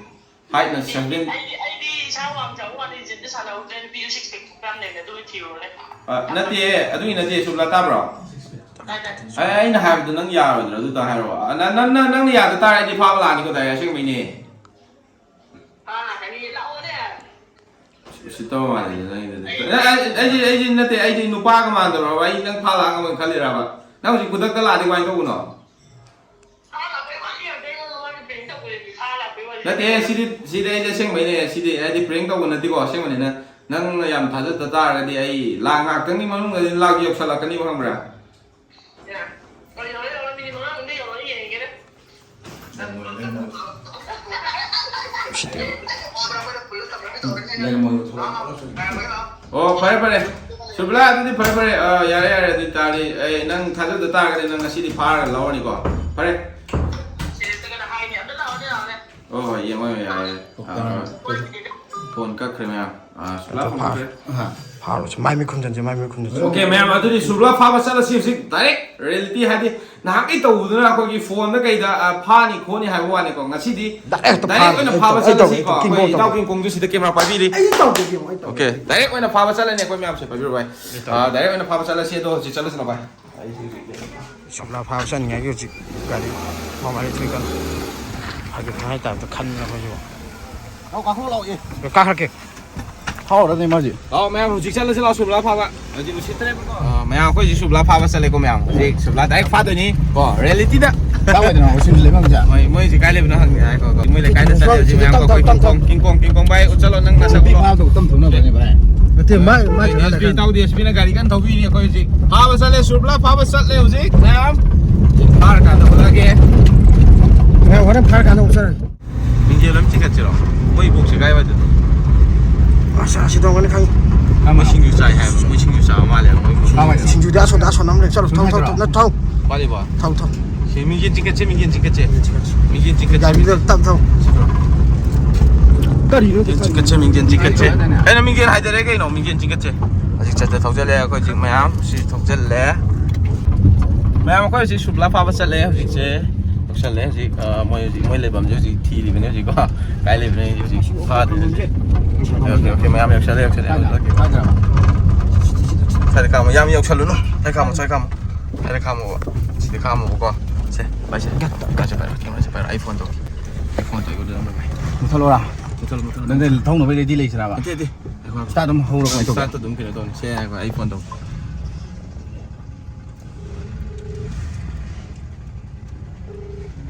ꯍꯥꯏꯠꯅ seven꯫ ꯑꯩꯗꯤ, ꯑꯩꯗꯤ ꯏꯁꯥ ꯋꯥꯡ ꯆꯥꯎ ꯋꯥꯡ ꯖꯤꯝꯗ ꯁꯥꯟꯅꯍꯧꯗ꯭ꯔꯦ, ꯅꯨꯄꯤꯗꯨ ꯁꯤꯛꯁ ꯄꯦꯛ ꯊꯣꯛꯄ ꯌꯥꯝ ꯂꯩꯕꯅꯦ, ꯑꯗꯨ ꯑꯣꯏ ꯊꯤꯔꯨꯔꯣꯅꯦ꯫ ꯑ, ꯅꯠꯇꯦ, ꯑꯗꯨꯒꯤ ꯅꯠꯇꯦ, ꯁꯨꯕ꯭ꯂꯥ, ꯇꯥꯕ꯭ꯔꯣ? ꯇꯥꯏ, ꯇꯥꯏ꯫ ꯑꯩ, ꯑꯩꯅ ꯍꯥꯏꯕꯗꯣ ꯅꯪ ꯌꯥꯔꯣꯏꯗ꯭ꯔꯣ? ꯑꯗꯨꯇ ꯍꯥꯏꯔꯛꯑꯣ꯫ ꯑ, ꯅ-, ꯅꯪ, ꯅꯪ, ꯅꯪꯅ ꯌꯥꯗ ꯇꯥꯔꯗꯤ ꯐꯥꯕ ꯂꯥꯛꯑꯅꯤꯀꯣ, ꯗꯥꯏꯔꯦꯛ ꯑꯁꯦꯡꯕꯩꯅꯦ꯫ ꯐꯥ ꯂꯥꯛꯀꯅꯤ, ꯂꯥꯛꯑꯣꯅꯦ꯫ ꯎꯁꯤꯠꯇꯕ ꯃꯥꯜꯂꯦ ꯅꯪꯒꯤꯗꯨꯗꯤ꯫ ꯑꯩ ꯑꯦ, ꯑꯩ, ꯑꯩꯗꯤ, ꯑꯩꯗꯤ ꯅꯠꯇꯦ, ꯑꯩꯗꯤ ꯅꯨꯄꯥꯒ ꯃꯥꯟꯗꯕ꯭ꯔꯕ? ꯑꯩ ꯅꯪ ꯐꯥ ꯂꯥꯛꯑꯝꯃꯣꯏ ꯈꯜꯂꯤꯔꯕ? ꯅꯪ ꯍꯧꯖꯤꯛ ꯈꯨꯗꯛꯇ ꯂꯥꯛꯑꯗꯤ ꯀꯃꯥꯏꯅ ꯇꯧꯕꯅꯣ? ꯐꯥ ꯂꯥꯛꯄꯩ ꯋꯥꯔꯤ ꯉꯥꯛꯇ ꯑꯩꯉꯣꯟꯗ ꯃꯣꯏꯅ ꯄ꯭ꯔꯦꯡ ꯇꯧꯕꯗꯗꯤ ꯐꯥ ꯂꯥꯛꯄꯩ ꯋꯥꯔꯤ ꯅꯠꯇꯦ, ꯉꯥꯛꯇ꯫ ꯁꯤꯗꯤ, ꯁꯤꯗꯤ ꯑꯩꯗꯤ ꯑꯁꯦꯡꯕꯩꯅꯦ꯫ ꯁꯤꯗꯤ ꯍꯥꯏꯗꯤ ꯄ꯭ꯔꯦꯡ ꯇꯧꯕ ꯅꯠꯇꯦꯀꯣ, ꯑꯁꯦꯡꯕꯅꯤ꯫ ꯅꯪ, ꯅꯪꯅ ꯌꯥꯝ ꯊꯥꯖꯗ ꯇꯥꯔꯒꯗꯤ ꯑꯩ ꯂꯥꯛ ꯉꯥꯛꯇꯪꯒꯤ ꯃꯅꯨꯡꯗꯗꯤ ꯂꯥꯛ ꯌꯧꯁꯜꯂꯛꯀꯅꯤꯕ, ꯈꯪꯕ꯭ꯔꯥ? ꯌꯧꯔꯣꯏ, ꯌꯧꯔꯣꯏ, ꯃꯤꯅꯤꯠ ꯃꯉꯥ ꯃꯅꯨꯡꯗ ꯌꯧꯔꯣꯏ, ꯌꯦꯡꯒꯦꯅꯦ꯫ ꯎꯁꯤꯠꯇꯦꯕ꯫ ꯑꯣ, ꯐꯔꯦ, ꯐꯔꯦ꯫ ꯁꯨꯕ꯭ꯂꯥ, ꯑꯗꯨꯗꯤ ꯐꯔꯦ, ꯐꯔꯦ꯫ ꯑ, ꯌꯥꯔꯦ, ꯌꯥꯔꯦ꯫ ꯑꯗꯨ ꯑꯣꯏ ꯇꯥꯔꯗꯤ ꯑꯩ ꯅꯪ ꯊꯥꯖꯗ ꯇꯥꯔꯒꯗꯤ ꯅꯪ ꯉꯁꯤꯗꯤ ꯐꯥꯔꯒ ꯂꯧꯔꯅꯤꯀꯣ꯫ ꯐꯔꯦ꯫ ꯍꯣꯏ, ꯍꯣꯏ, ꯌꯦꯡꯉꯣ, ꯌꯦꯡꯉꯣ, ꯌꯥꯔꯦ, ꯌꯥꯔꯦ꯫ ꯑ, ꯑ꯫ ꯐꯣꯟ ꯀꯛꯈ꯭ꯔꯦ ꯃꯌꯥꯝ꯫ ꯑꯥ, ꯁꯨꯕ꯭ꯂꯥ ꯐꯣꯟ ꯀꯛꯈ꯭ꯔꯦ꯫ ꯑꯥ, ꯐꯥꯔꯣꯁꯦ꯫ ꯃꯥꯏ ꯃꯤꯠ ꯈꯨꯝꯖꯟꯁꯦ, ꯃꯥꯏ ꯃꯤꯠ ꯈꯨꯝꯖꯟꯁꯦ꯫ ꯑꯣꯀꯦ, ꯃꯌꯥꯝ, ꯑꯗꯨꯗꯤ ꯁꯨꯕ꯭ꯂꯥ ꯐꯥꯕ ꯆꯠꯂꯁꯤ ꯍꯧꯖꯤꯛ direct reality, ꯍꯥꯏꯗꯤ ꯅꯍꯥꯟꯒꯩ ꯇꯧꯕꯗꯨꯅ ꯑꯩꯈꯣꯏꯒꯤ ꯐꯣꯟꯗ ꯀꯩꯗ, ꯑ, ꯐꯥꯅꯤ ꯈꯣꯠꯅꯤ ꯍꯥꯏꯕ ꯋꯥꯅꯤꯀꯣ꯫ ꯉꯁꯤꯗꯤ direct ꯍꯦꯛꯇ direct ꯐꯥꯕ, ꯑꯣꯏꯅ ꯑꯩ ꯐꯥꯕ ꯇꯧ-, ꯑꯩ ꯇꯧꯒꯦ, ꯆꯠꯂꯁꯤꯀꯣ꯫ ꯇꯧꯒꯦ, ꯀꯤꯡ ꯑꯩꯈꯣꯏ ꯀꯣꯡ ꯏꯇꯥꯎ ꯇꯧꯒꯦ꯫ ꯀꯤꯡ ꯀꯣꯡꯁꯨ ꯁꯤꯗ camera ꯄꯥꯏꯕꯤꯔꯤ꯫ ꯑꯩ ꯇꯧꯒꯦ, ꯀꯤꯡ ꯀꯣꯡ, ꯑꯩ ꯇꯧꯒꯦ꯫ ꯑꯣꯀꯦ, direct ꯑꯣꯏꯅ ꯐꯥꯕ ꯆꯠꯂꯅꯤ ꯑꯩꯈꯣꯏ ꯃꯌꯥꯝꯁꯦ, ꯄꯥꯏꯕꯤꯔꯣ ꯚꯥꯏ꯫ ꯑꯩ ꯇꯧꯒꯦ꯫ ꯑ, direct ꯑꯣꯏꯅ ꯐꯥꯕ ꯆꯠꯂꯁꯤ ꯑꯗꯣ ꯍꯧꯖꯤꯛ ꯆꯠꯂꯁꯤꯅꯣ ꯚꯥꯏ꯫ ꯁꯨꯕ꯭ꯂꯥ ꯐꯥꯕ ꯆꯠꯅꯤꯡꯉꯥꯏꯒꯤ ꯍꯧꯖꯤꯛ ꯒꯥꯔꯤ ꯃꯃꯥꯏ ꯊꯣꯏ ꯀꯟꯅ ꯍꯥꯏꯐꯦꯠ ꯍꯥꯏ ꯇꯥꯏꯞꯇ ꯈꯟꯕ ꯑꯩꯈꯣꯏꯁꯨ꯫ ꯂꯥꯎ, ꯀꯥꯈꯠꯂꯣ, ꯂꯥꯎ, ꯑꯦ꯫ ꯑꯦ, ꯀꯥꯈꯠꯀꯦ꯫ ꯐꯥꯎꯔꯅꯤ ꯃꯥꯁꯦ꯫ ꯂꯥꯎ, ꯃꯌꯥꯝ ꯍꯧꯖꯤꯛ ꯆꯠꯂꯁꯤ ꯂꯥꯎ, ꯁꯨꯕ꯭ꯂꯥ ꯐꯥꯕ꯫ ꯍꯧꯖꯤꯛ ꯎꯁꯤꯠꯇ꯭ꯔꯦꯕꯀꯣ꯫ ꯑ, ꯃꯌꯥꯝ ꯑꯩꯈꯣꯏ ꯍꯧꯖꯤꯛ ꯁꯨꯕ꯭ꯂꯥ ꯐꯥꯕ ꯆꯠꯂꯦꯀꯣ ꯃꯌꯥꯝ꯫ ꯍꯧꯖꯤꯛ ꯁꯨꯕ꯭ꯂꯥ direct ꯐꯥꯗꯣꯏꯅꯤ ꯀꯣ, reality ꯗ꯫ ꯀꯥꯏꯋꯥꯏꯗꯅꯣ ꯎꯁꯤꯜꯂꯤ ꯂꯩꯐꯝꯁꯦ? ꯃꯣꯏ, ꯃꯣꯏ ꯍꯧꯖꯤꯛ ꯀꯥꯏ ꯂꯩꯕꯅꯣ ꯍꯪꯉꯦ ꯍꯥꯏꯀꯣ꯫ ꯃꯣꯏ ꯂꯩꯀꯥꯏꯗ ꯆꯠꯂꯦ ꯍꯧꯖꯤꯛ ꯃꯌꯥꯝ꯫ ꯇꯞ, ꯇꯞ, ꯑꯩꯈꯣꯏ ꯇꯞ, ꯀꯤꯡ ꯀꯣꯡ, ꯇꯞ꯫ ꯀꯤꯡ ꯀꯣꯡ, ꯀꯤꯡ ꯀꯣꯡ ꯚꯥꯏ, ꯆꯠꯂꯣ ꯅꯪ ꯅꯁꯛ ꯅꯨꯄꯤ ꯎꯠꯂꯣ꯫ ꯐꯥꯕꯗꯧ ꯇꯞ ꯊꯧꯅꯕꯅꯦ ꯚꯥꯏ꯫ ꯅꯠꯇꯦ, ꯃꯥ, ꯃꯥ ꯑꯦꯁ ꯄꯤ ꯏꯇꯥꯎꯗꯤ ꯑꯦꯁ ꯄꯤꯅ ꯒꯥꯔꯤ ꯀꯟꯅ ꯊꯧꯕꯤꯔꯤ ꯑꯩꯈꯣꯏ ꯍꯧꯖꯤꯛ꯫ ꯐꯥꯕ ꯆꯠꯂꯦ, ꯁꯨꯕ꯭ꯂꯥ ꯐꯥꯕ ꯆꯠꯂꯦ ꯍꯧꯖꯤꯛ ꯃꯌꯥꯝ꯫ ꯐꯥꯔꯀꯥꯟꯗ ꯎꯠꯂꯛꯑꯒꯦ꯫ ꯃꯌꯥꯝ ꯍꯣꯔꯦꯟ ꯐꯥꯔꯀꯥꯟꯗ ꯎꯠꯆꯔꯒꯦ꯫ ꯃꯤꯡꯖꯦꯜ ꯑꯃ ꯆꯤꯡꯈꯠꯁꯤꯔꯣ? ꯃꯣꯏ ꯏꯕꯣꯛꯁꯦ ꯀꯥꯏꯋꯥꯏꯗꯅꯣ? ꯑꯁ, ꯑꯁꯤ ꯇꯣꯡꯒꯅꯤ ꯈꯪꯉꯤ꯫ ꯃꯣꯏ ꯁꯤꯡꯖꯨ ꯆꯥꯏ ꯍꯥꯏꯕ, ꯃꯣꯏ ꯁꯤꯡꯖꯨ ꯆꯥꯕ ꯃꯥꯜꯂꯦ, ꯃꯣꯏ ꯏꯕꯣꯛꯁꯦ꯫ ꯀꯥꯏꯋꯥꯏꯗꯅꯣ? ꯁꯤꯡꯖꯨꯗꯤ ꯑꯁꯣꯝꯗ, ꯑꯁꯣꯝꯗ ꯑꯃ ꯂꯩ꯫ ꯆꯠꯂꯣ, ꯊꯧ, ꯊꯧ, ꯊꯧ, ꯅꯠꯇ꯭ꯔꯣ? ꯅꯠ-, ꯊꯧ꯫ ꯋꯥꯠꯂꯤꯕꯣ? ꯊꯧ, ꯊꯧ꯫ ꯁꯤ ꯃꯤꯡꯖꯦꯜ ꯆꯤꯡꯈꯠꯁꯦ, ꯃꯤꯡꯖꯦꯜ ꯆꯤꯡꯈꯠꯁꯦ꯫ ꯃꯤꯡꯖꯦꯜ ꯆꯤꯡꯈꯠꯁꯦ, ꯒꯥꯔꯤꯗꯣ ꯃꯤꯡꯖꯦꯜ ꯇꯞ ꯊꯧ꯫ ꯁꯤꯕ꯭ꯔꯣ? ꯀꯔꯤꯅꯣ? ꯃꯤꯡꯖꯦꯜ ꯆꯤꯡꯈꯠꯁꯦ, ꯃꯤꯡꯖꯦꯜ ꯆꯤꯡꯈꯠꯁꯦ꯫ ꯀꯩꯅꯣ ꯃꯤꯡꯖꯦꯜ ꯍꯥꯏꯗꯔꯦ ꯀꯩꯅꯣ, ꯃꯤꯡꯖꯦꯜ ꯆꯤꯡꯈꯠꯁꯦ꯫ ꯍꯧꯖꯤꯛ ꯆꯠꯇ ꯊꯧꯖꯜꯂꯦ ꯑꯩꯈꯣꯏ ꯍꯧꯖꯤꯛ ꯃꯌꯥꯝ ꯁꯤ ꯊꯧꯖꯜꯂꯦ꯫ ꯃꯌꯥꯝ ꯑꯩꯈꯣꯏ ꯍꯧꯖꯤꯛ ꯁꯨꯕ꯭ꯂꯥ ꯐꯥꯕ ꯆꯠꯂꯦ ꯍꯧꯖꯤꯛꯁꯦ꯫ ꯌꯧꯁꯜꯂꯦ ꯍꯧꯖꯤꯛ, ꯑ, ꯃꯣꯏ ꯍꯧꯖꯤꯛ ꯃꯣꯏ ꯂꯩꯐꯝꯁꯦ ꯍꯧꯖꯤꯛ ꯊꯤꯔꯤꯕꯅꯦ ꯍꯧꯖꯤꯛꯀꯣ꯫ ꯀꯥꯏ ꯂꯩꯕꯅꯣ ꯍꯧꯖꯤꯛ ꯐꯥꯗ꯭ꯔꯤꯁꯦ꯫ ꯑꯣꯀꯦ, ꯑꯣꯀꯦ, ꯑꯣꯀꯦ, ꯃꯌꯥꯝ ꯌꯧꯁꯜꯂꯦ, ꯌꯧꯁꯜꯂꯦ, ꯌꯧꯁꯜꯂꯦ꯫ ꯁ꯭ꯋꯥꯏꯗ ꯈꯥꯝꯃꯣ, ꯌꯥꯝ ꯌꯧꯁꯜꯂꯨꯅꯨ꯫ ꯁ꯭ꯋꯥꯏꯗ ꯈꯥꯝꯃꯣ, ꯁ꯭ꯋꯥꯏꯗ ꯈꯥꯝꯃꯣ꯫ ꯁ꯭ꯋꯥꯏꯗ ꯈꯥꯝꯃꯣꯕ꯫ ꯁꯤꯗ ꯈꯥꯝꯃꯣꯕꯀꯣ꯫ ꯁꯦ, ꯄꯥꯏꯁꯦ꯫ ꯄꯥꯏꯁꯦ, ꯄꯥꯏꯔꯣ, ꯀꯦꯃꯦꯔꯥꯁꯦ ꯄꯥꯏꯔꯣ꯫ ꯑꯩ ꯐꯣꯟ ꯇꯧꯒꯦ꯫ ꯑꯩ ꯐꯣꯟ ꯇꯧꯒꯦ, ꯑꯗꯨ ꯅꯝꯕꯔ ꯄꯥꯏ꯫ ꯃꯨꯠꯊꯠꯂꯣꯔꯥ? ꯃꯨꯠꯊꯠꯂꯣ, ꯃꯨꯠꯊꯠꯂꯣ꯫ ꯅꯪꯗꯤ ꯊꯧꯅꯕꯩ ready ꯂꯩꯁꯤꯔꯥꯕ? ꯅꯠꯇꯦ, ꯅꯠꯇꯦ꯫ ꯉꯥꯏꯈꯣ, ꯉꯥꯏꯈꯣ꯫ Start ꯑꯗꯨꯝ ꯍꯧꯔꯣ, ꯀꯃꯥꯏꯅ ꯇꯧꯒꯦ? Start ꯑꯗꯨꯝ ꯀꯩꯅꯣ ꯇꯧꯅꯤ꯫ ꯁꯦ, ꯉꯥꯏꯈꯣ, ꯑꯩ ꯐꯣꯟ ꯇꯧꯒꯦ꯫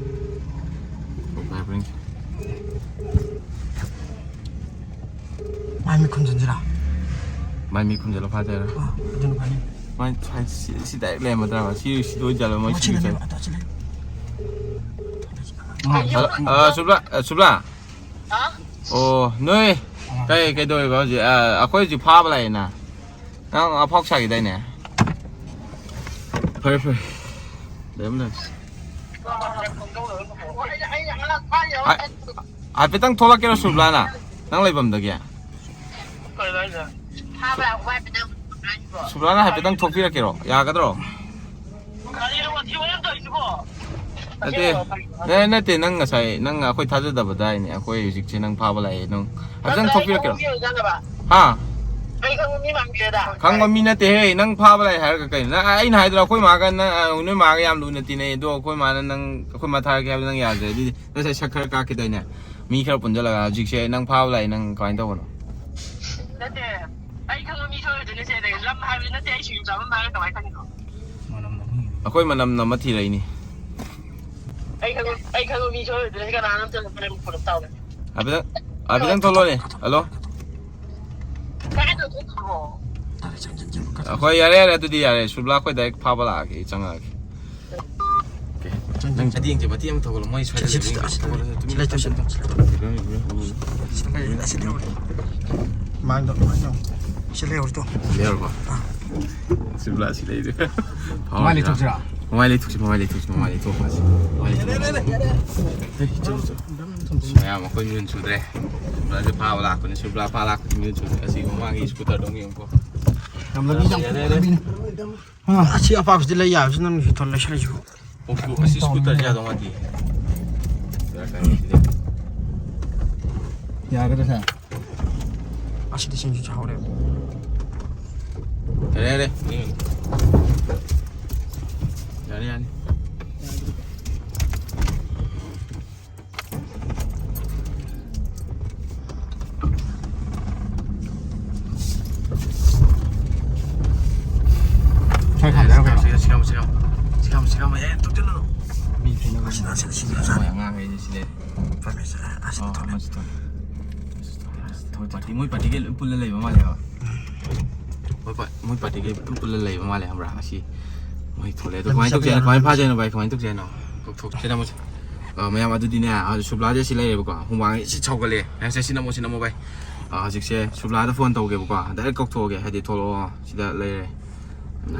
ꯃꯥꯏ ꯃꯤꯠ ꯈꯨꯝꯖꯤꯟꯁꯤꯔꯥ? ꯃꯥꯏ ꯃꯤꯠ ꯈꯨꯝꯖꯤꯜꯂ ꯐꯥꯖꯔ꯫ ꯑꯥ, ꯑꯗꯨꯅ ꯐꯅꯤ꯫ ꯃꯥꯏ ꯁ꯭ꯋꯥꯏ ꯁꯤ, ꯁꯤ direct ꯂꯩꯔꯝꯃꯗ꯭ꯔꯥ? ꯁꯤ, ꯁꯤ ꯑꯣꯏ ꯖꯥꯠꯂꯣ? ꯃꯣꯏ ꯃꯁꯤ ꯁꯤ ꯂꯩꯔꯝꯃꯦ, ꯑꯗꯣ ꯁꯤ ꯂꯩꯔꯝꯃꯦ꯫ ꯑꯥ, ꯑꯥ, ꯁꯨꯕ꯭ꯂꯥ, ꯑꯥ, ꯁꯨꯕ꯭ꯂꯥ꯫ ꯑꯣ, ꯅꯣꯏ ꯑꯥ꯫ ꯀꯩ, ꯀꯩꯗꯧꯔꯤꯕ ꯍꯧꯖꯤꯛ? ꯑꯥ, ꯑꯩꯈꯣꯏ ꯍꯧꯖꯤꯛ ꯐꯥꯕ ꯂꯥꯛꯑꯦꯅ꯫ ꯅꯪ ꯑꯐꯥꯎ ꯁꯥꯈꯤꯗꯥꯏꯅꯦ? ꯐꯔꯦ, ꯐꯔꯦ꯫ ꯂꯩꯔꯝ, ꯂꯩꯔꯝ꯫ ꯍꯥꯏ-, ꯍꯥꯏꯐꯦꯠꯇꯪ ꯊꯣꯛꯂꯛꯀꯦꯔꯣ, ꯁꯨꯕ꯭ꯂꯥꯅ? ꯅꯪ ꯂꯩꯐꯝꯗꯒꯤ? ꯁꯨꯕ꯭ꯂꯥꯅ ꯍꯥꯏꯐꯦꯠꯇꯪ ꯊꯣꯛꯄꯤꯔꯛꯀꯦꯔꯣ? ꯌꯥꯒꯗ꯭ꯔꯣ? ꯅꯠꯇꯦ, ꯅ- ꯅꯠꯇꯦ, ꯅꯪ ꯉꯁꯥꯏ ꯅꯪ ꯑꯩꯈꯣꯏ ꯊꯥꯖꯗꯕꯗꯥꯏꯅꯦ꯫ ꯑꯩꯈꯣꯏ ꯍꯧꯖꯤꯛꯁꯦ ꯅꯪ ꯐꯥꯕ ꯂꯥꯛꯑꯦ, ꯅꯪ ꯍꯥꯏꯐꯦꯠꯇꯪ ꯊꯣꯛꯄꯤꯔꯛꯀꯦꯔꯣ? ꯍꯥ? ꯈꯪꯕ ꯃꯤ ꯃꯥꯟꯗꯦꯗ꯫ ꯈꯪꯕ ꯃꯤ ꯅꯠꯇꯦꯍꯦ, ꯅꯪ ꯐꯥꯕ ꯂꯥꯛꯑꯦ ꯍꯥꯏꯔꯒ ꯀꯩꯅꯣ? ꯅꯪ, ꯑꯩꯅ ꯍꯥꯏꯗ꯭ꯔꯣ, ꯑꯩꯈꯣꯏ ꯃꯥꯒ ꯅꯪ, ꯅꯣꯏ ꯃꯥꯒ ꯌꯥꯝ ꯂꯨꯅ ꯇꯤꯟꯅꯩ, ꯑꯗꯣ ꯑꯩꯈꯣꯏ ꯃꯥꯅ ꯅꯪ, ꯑꯩꯈꯣꯏ ꯃꯥ ꯊꯥꯔꯛꯀꯦ ꯍꯥꯏꯕꯗ ꯅꯪ ꯌꯥꯗ꯭ꯔꯦ꯫ ꯑꯗꯨꯗꯤ ꯉꯁꯥꯏ ꯁꯛ ꯈꯔ ꯀꯥꯛꯈꯤꯗꯥꯏꯅꯦ? ꯃꯤ ꯈꯔ ꯄꯨꯟꯁꯤꯜꯂꯒ ꯍꯧꯖꯤꯛꯁꯦ ꯅꯪ ꯐꯥꯕ ꯂꯥꯛꯑꯦ, ꯅꯪ ꯀꯃꯥꯏꯅ ꯇꯧꯕꯅꯣ? ꯅꯠꯇꯦ, ꯑꯩ ꯈꯪꯕ ꯃꯤ ꯁꯣꯏꯔꯣꯏꯗꯣꯏꯅꯦ ꯁꯦ, ꯂꯝ ꯍꯥꯏꯕꯗꯤ ꯅꯠꯇꯦ, ꯑꯩ ꯁꯤꯡꯖꯨ ꯆꯥꯐꯝ ꯍꯥꯏꯔꯒ ꯀꯃꯥꯏꯅ ꯈꯪꯉꯤꯅꯣ? ꯑꯩꯈꯣꯏ ꯃꯅꯝ ꯅꯝꯃ ꯊꯤꯔꯛꯏꯅꯤ꯫ ꯑꯩ ꯈꯪꯕ, ꯑꯩ ꯈꯪꯕ ꯃꯤ ꯁꯣꯏꯔꯣꯏꯗꯣꯏꯅꯦ ꯁꯤ, ꯀꯅꯥꯅꯣ ꯑꯝꯇ ꯐꯣꯟ ꯑꯝꯇ ꯇꯧꯔꯦ꯫ ꯍꯥꯏꯐꯦꯠꯇꯪ, ꯍꯥꯏꯐꯦꯠꯇꯪ ꯊꯣꯛꯂꯛꯑꯣꯅꯦ꯫ ꯍꯜꯂꯣ꯫ ꯀꯥꯏꯗ ꯊꯣꯛꯈꯤꯕꯣ? ꯑꯩꯈꯣꯏ ꯌꯥꯔꯦ, ꯌꯥꯔꯦ, ꯑꯗꯨꯗꯤ ꯌꯥꯔꯦ꯫ ꯁꯨꯕ꯭ꯂꯥ ꯑꯩꯈꯣꯏ ꯗꯥꯏꯔꯦꯛ ꯐꯥꯕ ꯂꯥꯛꯑꯒꯦ, ꯑꯩ ꯆꯪꯉꯛꯑꯒꯦ꯫ ꯑꯣꯀꯦ꯫ ꯅꯪ ꯆꯠꯗꯤ ꯌꯦꯡꯁꯦ, ꯃꯇꯦꯛ ꯑꯃ ꯊꯧꯒꯠꯂꯣ꯫ ꯃꯣꯏ ꯁ꯭ꯋꯥꯏꯗ ꯁꯤ, ꯁꯤ, ꯂꯩꯕ ꯁꯤ, ꯌꯦꯡꯉꯣ꯫ ꯁꯤ, ꯊꯧꯒꯠꯂꯣ, ꯁꯤ, ꯇꯨꯃꯤꯟ ꯁꯤ ꯂꯩ, ꯇꯨꯃꯤꯟ ꯁꯤ ꯂꯩ꯫ ꯇꯨꯃꯤꯟ꯫ ꯁꯤ ꯂꯩ, ꯁꯤ ꯂꯩ꯫ ꯃꯥꯡꯗꯣ, ꯃꯥꯡꯗꯣ꯫ ꯁꯤ ꯂꯩꯍꯧꯔꯣ ꯇꯣ꯫ ꯂꯩꯍꯧꯔꯣ꯫ ꯑꯥ꯫ ꯁꯨꯕ꯭ꯂꯥ ꯁꯤ ꯂꯩꯔꯦ꯫ ꯃꯃꯥꯏ ꯂꯩꯊꯣꯛꯁꯤꯔꯥ? ꯃꯃꯥꯏ ꯂꯩꯊꯣꯛꯁꯤ, ꯃꯃꯥꯏ ꯂꯩꯊꯣꯛꯁꯤ, ꯃꯃꯥꯏ ꯂꯩꯊꯣꯛꯁꯤ꯫ ꯃꯃꯥꯏ ꯂꯩꯊꯣꯛꯁꯤ꯫ ꯍꯦ, ꯆꯠꯂꯨ, ꯆꯠꯂꯨ꯫ ꯃꯌꯥꯝ ꯑꯩꯈꯣꯏ ꯃꯤꯍꯨꯟ ꯁꯨꯗ꯭ꯔꯦ꯫ ꯁꯨꯕ꯭ꯂꯥꯁꯦ ꯐꯥꯕ ꯂꯥꯛꯄꯅꯤ, ꯁꯨꯕ꯭ꯂꯥ ꯐꯥ ꯂꯥꯛꯄꯅꯤ, ꯃꯤꯍꯨꯟ ꯁꯨꯗ꯭ꯔꯦ꯫ ꯑꯁꯤ ꯃꯃꯥꯡꯒꯤ ꯁ꯭ꯀꯨꯇꯔꯗꯣ ꯑꯃꯨꯛ ꯌꯦꯡꯉꯨꯀꯣ꯫ ꯌꯥꯝ ꯂꯝꯕꯤ ꯌꯥꯝ ꯌꯥꯔꯦ, ꯌꯥꯔꯦ꯫ ꯂꯝꯕꯤꯅꯤ꯫ ꯑꯥ꯫ ꯑꯁꯤ ꯑꯄꯥꯛꯄꯁꯤꯗꯤ ꯂꯩ ꯌꯥꯕꯁꯤ ꯅꯪꯒꯤ ꯊꯣꯟ ꯂꯩꯁꯜꯂꯁꯤꯕꯨ꯫ ꯑꯣ, ꯑꯣ, ꯑꯁꯤ ꯁ꯭ꯀꯨꯇꯔꯁꯦ ꯌꯥꯗꯧ ꯃꯥꯟꯗꯦ꯫ ꯕꯦꯔꯥ ꯀꯥꯏ ꯁꯤꯗꯤ꯫ ꯌꯥꯒꯗ꯭ꯔꯥ ꯁꯦ? ꯑꯁꯤꯗꯤ ꯁꯤꯡꯁꯨ ꯆꯥꯍꯧꯔꯦ꯫ ꯌꯥꯔꯦ, ꯌꯥꯔꯦ꯫ ꯌꯥꯅꯤ, ꯌꯥꯅꯤ꯫ ꯁ꯭ꯋꯥꯏ ꯊꯝꯖꯔꯣ ꯀꯩꯅꯣ? ꯁꯤꯒ, ꯁꯤꯒ, ꯁꯤꯒ꯫ ꯁꯤꯒ, ꯁꯤꯒ, ꯑꯦ, ꯊꯣꯛꯆꯜꯂꯨꯅꯨ꯫ ꯃꯤ ꯊꯦꯡꯅꯕ ꯑꯁꯤꯗ, ꯑꯁꯤꯗ, ꯑꯁꯤꯗ, ꯃꯣꯏ ꯑꯉꯥꯡꯈꯩꯁꯦ ꯁꯤꯗ꯫ ꯐꯔꯦ, ꯁꯦ, ꯑꯁꯤꯗ ꯑꯣ, ꯊꯝꯃꯦ꯫ ꯑꯃꯁꯨ ꯊꯝꯃꯦ꯫ ꯃꯣꯏ ꯄꯥꯔꯇꯤ, ꯃꯣꯏ ꯄꯥꯔꯇꯤꯒꯩ ꯂꯣꯏ ꯄꯨꯜꯂ ꯂꯩꯕ ꯃꯥꯜꯂꯦꯕ꯫ ꯃꯣꯏ ꯄꯥ-, ꯃꯣꯏ ꯄꯥꯔꯇꯤꯒꯩ ꯄꯨꯜꯂ ꯂꯩꯕ ꯃꯥꯜꯂꯦ, ꯈꯪꯕ꯭ꯔꯥ? ꯉꯁꯤ ꯃꯣꯏ ꯊꯣꯛꯂꯛꯑꯦ꯫ ꯑꯗꯣ ꯀꯃꯥꯏꯅ ꯇꯧꯁꯦ ꯍꯥꯏꯅꯣ? ꯀꯃꯥꯏꯅ ꯐꯥꯁꯦ ꯍꯥꯏꯅꯣ, ꯚꯥꯏ? ꯀꯃꯥꯏꯅ ꯇꯧꯁꯦ ꯍꯥꯏꯅꯣ? ꯀꯧꯊꯣꯛꯁꯦ, ꯅꯝꯃꯣꯁꯦ꯫ ꯑ, ꯃꯌꯥꯝ, ꯑꯗꯨꯗꯤꯅꯦ, ꯑ, ꯁꯨꯕ꯭ꯂꯥꯁꯦ ꯁꯤ ꯂꯩꯔꯦꯕꯀꯣ꯫ ꯍꯨꯃꯥꯡ ꯁꯤ ꯁꯧꯒꯠꯂꯦ꯫ ꯉꯥꯏꯈꯣꯁꯦ, ꯁꯤ ꯅꯝꯃꯣ, ꯁꯤ ꯅꯝꯃꯣ, ꯚꯥꯏ꯫ ꯑ, ꯍꯧꯖꯤꯛꯁꯦ ꯁꯨꯕ꯭ꯂꯥꯗ ꯐꯣꯟ ꯇꯧꯒꯦꯕꯀꯣ꯫ ꯗꯥꯏꯔꯦꯛ ꯀꯧꯊꯣꯛꯑꯒꯦ, ꯍꯥꯏꯗꯤ, "ꯊꯣꯛꯂꯛꯑꯣ, ꯁꯤꯗ ꯂꯩꯔꯦ",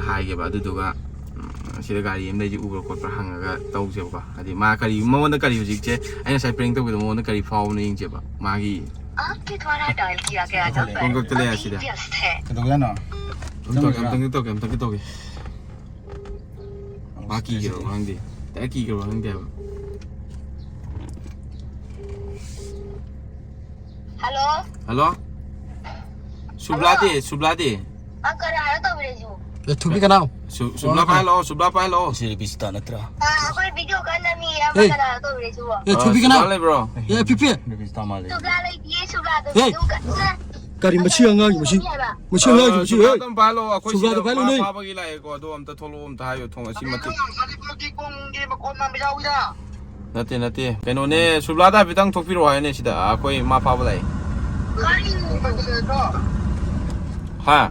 ꯍꯥꯏꯒꯦꯕ꯫ ꯑꯗꯨꯗꯨꯒ, ꯎꯝ, ꯁꯤꯗ ꯒꯥꯔꯤ ꯑꯃ ꯂꯩꯁꯤ ꯎꯕ꯭ꯔꯥ ꯈꯣꯠꯄ꯭ꯔꯥ ꯍꯪꯉꯒ ꯇꯧꯁꯦꯕꯀꯣ꯫ ꯍꯥꯏꯗꯤ, ꯃꯥ ꯀꯔꯤ, ꯃꯉꯣꯟꯗ ꯀꯔꯤ, ꯍꯧꯖꯤꯛꯁꯦ ꯑꯩꯅ ꯉꯁꯥꯏ ꯄ꯭ꯔꯦꯡ ꯇꯧꯕꯤꯗꯣ, ꯃꯉꯣꯟꯗ ꯀꯔꯤ ꯐꯥꯎꯕꯅꯣ ꯌꯦꯡꯁꯦꯕ꯫ ꯃꯥꯒꯤ आपके द्वारा डायल किया गया नंबर ꯄꯨꯡ ꯀꯛꯇ ꯂꯩ ꯑꯕꯤ ꯍꯥꯏꯁꯤꯗꯤ꯫ ꯕ꯭ꯌꯁ ꯍꯦ꯫ ꯀꯩꯗꯧꯒꯦ ꯍꯥꯏꯅꯣ? ꯑꯝꯇ ꯇꯧꯒꯦ, ꯑꯝꯇꯪꯗꯤ ꯇꯧꯒꯦ, ꯑꯝꯇꯪꯗꯤ ꯇꯧꯒꯦ꯫ ꯃꯥ ꯀꯤꯈ꯭ꯔꯕ ꯈꯪꯗꯦ꯫ ꯗꯥꯏꯔꯦꯛ ꯀꯤꯈ꯭ꯔꯕ ꯈꯪꯗꯦ ꯍꯥꯏꯕ꯫ ꯍꯜꯂꯣ꯫ ꯍꯜꯂꯣ? ꯁꯨꯕ꯭ꯂꯥꯗꯤ? ꯍꯜꯂꯣ꯫ ꯁꯨꯕ꯭ꯂꯥꯗꯤ? ꯑ, ꯀꯅꯥꯅꯣ ꯇꯧꯕꯤꯔꯛꯏꯁꯤꯕꯣ? ꯑꯦ, ꯊꯨꯕꯤ ꯀꯅꯥ? ꯁꯨ-, ꯁꯨꯕ꯭ꯂꯥ ꯄꯥꯏꯍꯜꯂꯣ, ꯁꯨꯕ꯭ꯂꯥ ꯄꯥꯏꯍꯜꯂꯣ꯫ ꯁꯤ ꯔꯦꯕꯤꯁꯇꯥ ꯅꯠꯇ꯭ꯔꯥ? ꯑ, ꯑꯩꯈꯣꯏ ꯚꯤꯗꯤꯑꯣ ꯀꯟꯅ ꯅꯝꯃꯤꯌꯦ, ꯑꯃ ꯑꯦ꯫ ꯀꯅꯥꯅꯣ ꯇꯧꯕꯤꯔꯛꯏꯁꯤꯕꯣ? ꯑꯦ, ꯑ, ꯊꯨꯕꯤ ꯀꯅꯥ? ꯁꯨꯕ꯭ꯂꯥ ꯂꯩꯕ꯭ꯔꯣ? ꯑꯦ, ꯄꯤꯄꯤ꯫ ꯔꯦꯕꯤꯁꯇꯥ ꯃꯥꯜꯂꯦ꯫ ꯁꯨꯕ꯭ꯂꯥ ꯂꯩꯇꯤꯌꯦ, ꯁꯨꯕ꯭ꯂꯥꯗꯣ ꯑꯦ꯫ ꯚꯤꯗꯤꯑꯣ ꯀꯟꯅ ꯀꯔꯤ ꯃꯁꯤ ꯑꯉꯥꯡꯁꯤ, ꯃꯁꯤ, ꯃꯁꯤ ꯑ, ꯑꯉꯥꯡꯁꯤ, ꯃꯁꯤ, ꯁꯨꯕ꯭ꯂꯥꯗꯣ ꯍꯦ꯫ ꯄꯥꯏꯍꯜꯂꯣ, ꯑꯩꯈꯣꯏ ꯁꯨꯕ꯭ꯂꯥꯗꯣ ꯁꯤꯗ ꯄꯥꯏꯍꯜꯂꯨꯅꯦ꯫ ꯉꯥ ꯐꯥꯕꯒꯤ ꯂꯥꯛꯑꯦꯀꯣ, ꯑꯗꯣ ꯑꯝꯇ ꯊꯣꯛꯂꯛꯑꯣ, ꯑꯝꯇ ꯍꯥꯏꯌꯣ, ꯊꯣꯡ ꯑꯁꯤ ꯃꯇꯦꯛ꯫ ꯀꯣꯡꯒꯤ ꯃꯈꯣꯟ ꯃꯥꯟꯕ ꯌꯥꯎꯋꯤꯗ꯫ ꯅꯠꯇꯦ, ꯅꯠꯇꯦ꯫ ꯀꯩꯅꯣꯅꯦ, ꯁꯨꯕ꯭ꯂꯥꯗ ꯍꯥꯏꯐꯦꯠꯇꯪ ꯊꯣꯛꯄꯤꯔꯛꯑꯣ ꯍꯥꯏꯅꯦ ꯁꯤꯗ꯫ ꯑꯩꯈꯣꯏ ꯃꯥ ꯐꯥꯕ ꯂꯥꯛꯑꯦ꯫ ꯀꯔꯤ? ꯍꯥ?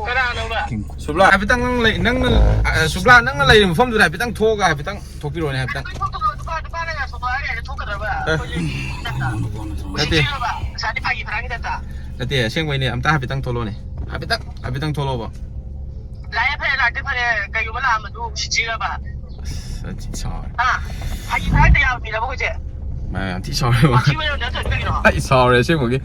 ꯀꯅꯥꯅꯣꯕ? ꯁꯨꯕ꯭ꯂꯥ, ꯍꯥꯏꯐꯦꯠꯇꯪ ꯅꯪ ꯂꯩ-, ꯅꯪꯅ, ꯑ, ꯁꯨꯕ꯭ꯂꯥ, ꯅꯪꯅ ꯂꯩꯔꯤꯕ ꯃꯐꯝꯗꯨꯗ ꯍꯥꯏꯐꯦꯠꯇꯪ ꯊꯣꯛꯑꯒ ꯍꯥꯏꯐꯦꯠꯇꯪ ꯊꯣꯛꯄꯤꯔꯛꯑꯣꯅꯦ, ꯍꯥꯏꯐꯦꯠꯇꯪ꯫ ꯅꯨꯄꯥ, ꯅꯨꯄꯥꯅ ꯉꯥꯏ ꯊꯣꯛꯂꯛꯑꯣ ꯍꯥꯏꯔꯒ ꯊꯣꯛꯀꯗ꯭ꯔꯕ? ꯑꯦ꯫ ꯑꯩꯈꯣꯏꯁꯦ ꯅꯠꯇꯦ꯫ ꯎꯁꯤꯠꯇ꯭ꯔꯤꯔꯕ? ꯄꯩꯁꯥꯗꯤ ꯐꯥꯒꯤ ꯐꯔꯥꯡꯒꯤ ꯇꯥꯏꯞꯇ꯫ ꯅꯠꯇꯦ, ꯑꯁꯦꯡꯕꯩꯅꯦ꯫ ꯑꯝꯇ ꯍꯥꯏꯐꯦꯠꯇꯪ ꯊꯣꯛꯂꯛꯑꯣꯅꯦ꯫ ꯍꯥꯏꯐꯦꯠꯇꯪ, ꯍꯥꯏꯐꯦꯠꯇꯪ ꯊꯣꯛꯂꯛꯑꯣꯕ꯫ ꯂꯥꯛꯑꯦ ꯐꯔꯦ, ꯂꯥꯛꯇꯦ ꯐꯔꯦ, ꯀꯩꯒꯨꯝꯕ ꯂꯥꯛꯑꯝꯕꯗꯨ ꯎꯁꯤꯠꯇ꯭ꯔꯤꯔꯕ? ꯑꯁ, ꯌꯥꯝ ꯊꯤ ꯁꯥꯎꯔꯦ꯫ ꯍꯥ? ꯐꯥꯒꯤ ꯐꯔꯥꯡꯗ ꯌꯥꯕ ꯃꯤꯔꯕ ꯑꯩꯈꯣꯏꯁꯦ? ꯃꯥ ꯌꯥꯝ ꯊꯤ ꯁꯥꯎꯔꯦ, ꯃꯥ꯫ ꯋꯥꯊꯤ ꯋꯥꯔꯦꯝ ꯅꯠꯇ꯭ꯔꯗꯤ ꯀꯩꯒꯤꯅꯣ? ꯑꯩ ꯁꯥꯎꯔꯦ ꯑꯁꯦꯡꯕꯒꯤ꯫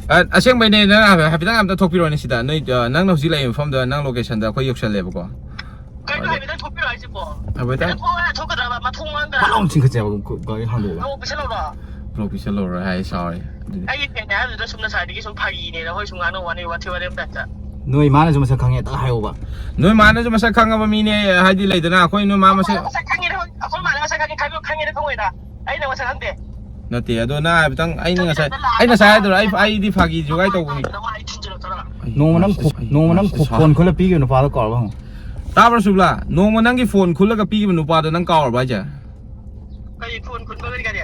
ꯑ, ꯑꯁꯦꯡꯕꯩꯅꯦ, ꯅꯪ ꯍꯥꯏꯐꯦꯠ-, ꯍꯥꯏꯐꯦꯠꯇꯪ ꯑꯝꯇ ꯊꯣꯛꯄꯤꯔꯛꯑꯣꯅꯦ ꯁꯤꯗ꯫ ꯅꯣꯏ, ꯑ, ꯅꯪꯅ ꯍꯧꯖꯤꯛ ꯂꯩꯔꯤꯕ ꯃꯐꯝꯗ ꯅꯪ locationꯗ ꯑꯩꯈꯣꯏ ꯌꯧꯁꯜꯂꯦꯕꯀꯣ꯫ ꯀꯩꯅꯣ ꯑꯗꯨꯗꯤ ꯍꯥꯏꯐꯦꯠꯇꯪ ꯊꯣꯛꯄꯤꯔꯛꯑꯣ ꯍꯥꯏꯁꯤꯕꯣ? ꯍꯥꯏꯐꯦꯠꯇꯪ ꯍꯥꯏꯐꯦꯠꯇꯪ ꯊꯣꯛꯑꯒ ꯊꯣꯛꯀꯗ꯭ꯔꯕ? ꯃꯊꯣꯡ ꯃꯔꯝꯗ? ꯐꯠ ꯂꯥꯎꯅ ꯆꯤꯡꯈꯠꯁꯦꯕ, ꯒꯥꯔꯤ ꯍꯥꯡꯗꯣꯛꯑꯒ꯫ ꯕ꯭ꯂꯣꯛ ꯄꯤꯁꯜꯂꯧꯔꯣ? ꯕ꯭ꯂꯣꯛ ꯄꯤꯁꯜꯂꯧꯔꯣ ꯍꯥꯏ, ꯁꯥꯎꯔꯦ꯫ ꯑꯗꯨꯗꯤ ꯑꯩꯒꯤ ꯐꯦꯟꯅꯦ ꯍꯥꯏꯕꯗꯨꯗ ꯁꯨꯝ ꯉꯁꯥꯏꯗꯒꯤ ꯁꯨꯝ ꯐꯥꯒꯤꯅꯦꯅ ꯍꯣꯏ ꯁꯨꯝ ꯉꯥꯡꯅꯕ ꯋꯥꯅꯤ, ꯋꯥꯊꯤ ꯋꯥꯔꯦꯝ ꯇꯥꯏꯞꯇ꯫ ꯅꯣꯏ ꯏꯃꯥꯅꯁꯨ ꯃꯁꯛ ꯈꯪꯉꯦ ꯍꯦꯛꯇ ꯍꯥꯏꯌꯣꯕ꯫ ꯅꯣꯏ ꯃꯥꯅꯁꯨ ꯃꯁꯛ ꯈꯪꯉꯕ ꯃꯤꯅꯦ, ꯍꯥꯏꯗꯤ ꯂꯩꯗꯅ, ꯑꯩꯈꯣꯏ ꯅꯣꯏ ꯃꯥ ꯃꯁꯛ ꯃꯁꯛ ꯈꯪꯉꯦꯗ, ꯍꯣꯏ, ꯑꯩꯈꯣꯏ ꯃꯥꯅ ꯃꯁꯛ ꯈꯪꯉꯦ, ꯈꯪꯉꯦ, ꯈꯪꯉꯦꯗ ꯈꯪꯉꯣꯏꯗ꯫ ꯑꯩꯅ ꯃꯁꯛ ꯈꯪꯗꯦ꯫ ꯅꯠꯇꯦ, ꯑꯗꯣ ꯅꯪ ꯍꯥꯏꯐꯦꯠꯇꯪ, ꯑꯩꯅ ꯉꯁꯥꯏ, ꯑꯩ ꯉꯁꯥꯏ ꯍꯥꯏꯗ꯭ꯔꯣ, ꯑꯩ, ꯑꯩꯗꯤ ꯐꯥꯒꯤ ꯖꯨꯒꯥꯏ ꯇꯧꯕꯅꯤ꯫ ꯅꯣꯡꯃ ꯅꯪ ꯈꯣ-, ꯅꯣꯡꯃ ꯅꯪ ꯈꯣ-, ꯐꯣꯟ ꯈꯨꯜꯂ ꯄꯤꯈꯤꯕ ꯅꯨꯄꯥꯗꯣ ꯀꯥꯎꯔꯕ ꯍꯪꯉꯨ꯫ ꯇꯥꯕ꯭ꯔꯣ ꯁꯨꯕ꯭ꯂꯥ? ꯅꯣꯡꯃ ꯅꯪꯒꯤ ꯐꯣꯟ ꯈꯨꯜꯂꯒ ꯄꯤꯈꯤꯕ ꯅꯨꯄꯥꯗꯣ ꯅꯪ ꯀꯥꯎꯔꯕ ꯍꯥꯏꯁꯦ? ꯀꯔꯤ ꯐꯣꯟ ꯈꯨꯟꯕ ꯀꯔꯤ ꯀꯔꯤ?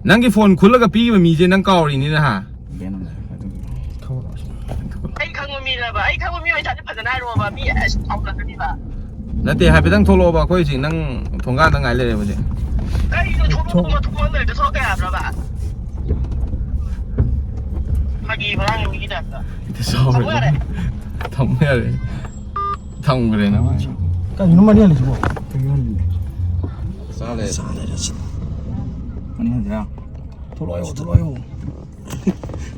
ꯅꯪꯒꯤ ꯐꯣꯟ ꯈꯨꯜꯂꯒ ꯄꯤꯈꯤꯕ ꯃꯤꯁꯦ ꯅꯪ ꯀꯥꯎꯔꯤꯅꯤꯅ, ꯍꯥ? ꯑꯩ ꯈꯪꯕ ꯃꯤꯔꯕ? ꯑꯩ ꯈꯪꯕ ꯃꯤ ꯑꯣꯏꯇꯥꯔꯗꯤ ꯐꯖꯅ ꯍꯥꯏꯔꯛꯑꯣꯕ꯫ ꯃꯤ ꯑꯁ ꯁꯥꯎꯅꯒꯅꯤꯕ꯫ ꯅꯠꯇꯦ, ꯍꯥꯏꯐꯦꯠꯇꯪ ꯊꯣꯛꯂꯛꯑꯣꯕ꯫ ꯑꯩꯈꯣꯏ ꯍꯧꯖꯤꯛ ꯅꯪ ꯊꯣꯡꯒꯥꯟꯗ ꯉꯥꯏ ꯂꯩꯔꯦ ꯍꯧꯖꯤꯛ꯫ ꯀꯔꯤꯅꯣ ꯊꯣꯛꯂꯛꯑꯣ, ꯊꯣꯛꯂꯛꯑꯣ ꯂꯩꯔꯗꯤ ꯊꯣꯛꯂꯛꯄ ꯌꯥꯕ꯭ꯔꯕ? ꯐꯥꯒꯤ ꯐꯔꯥꯡꯒꯤ ꯃꯤꯒꯤ ꯇꯥꯏꯞꯇ꯫ ꯍꯦꯛꯇ ꯁꯥꯎꯔꯦ꯫ ꯊꯝꯃꯣ ꯌꯥꯔꯦ꯫ ꯊꯝꯃꯣ ꯌꯥꯔꯦ꯫ ꯊꯝꯈ꯭ꯔꯦ ꯅꯪ꯫ ꯀꯔꯤꯅꯣ ꯃꯔꯤ ꯍꯜꯂꯤꯁꯤꯕꯣ? ꯆꯥ ꯂꯩꯔꯦ꯫ ꯆꯥ ꯂꯩꯔꯦ꯫ ꯊꯣꯛꯂꯛꯑꯣ, ꯊꯣꯛꯂꯛꯑꯣ꯫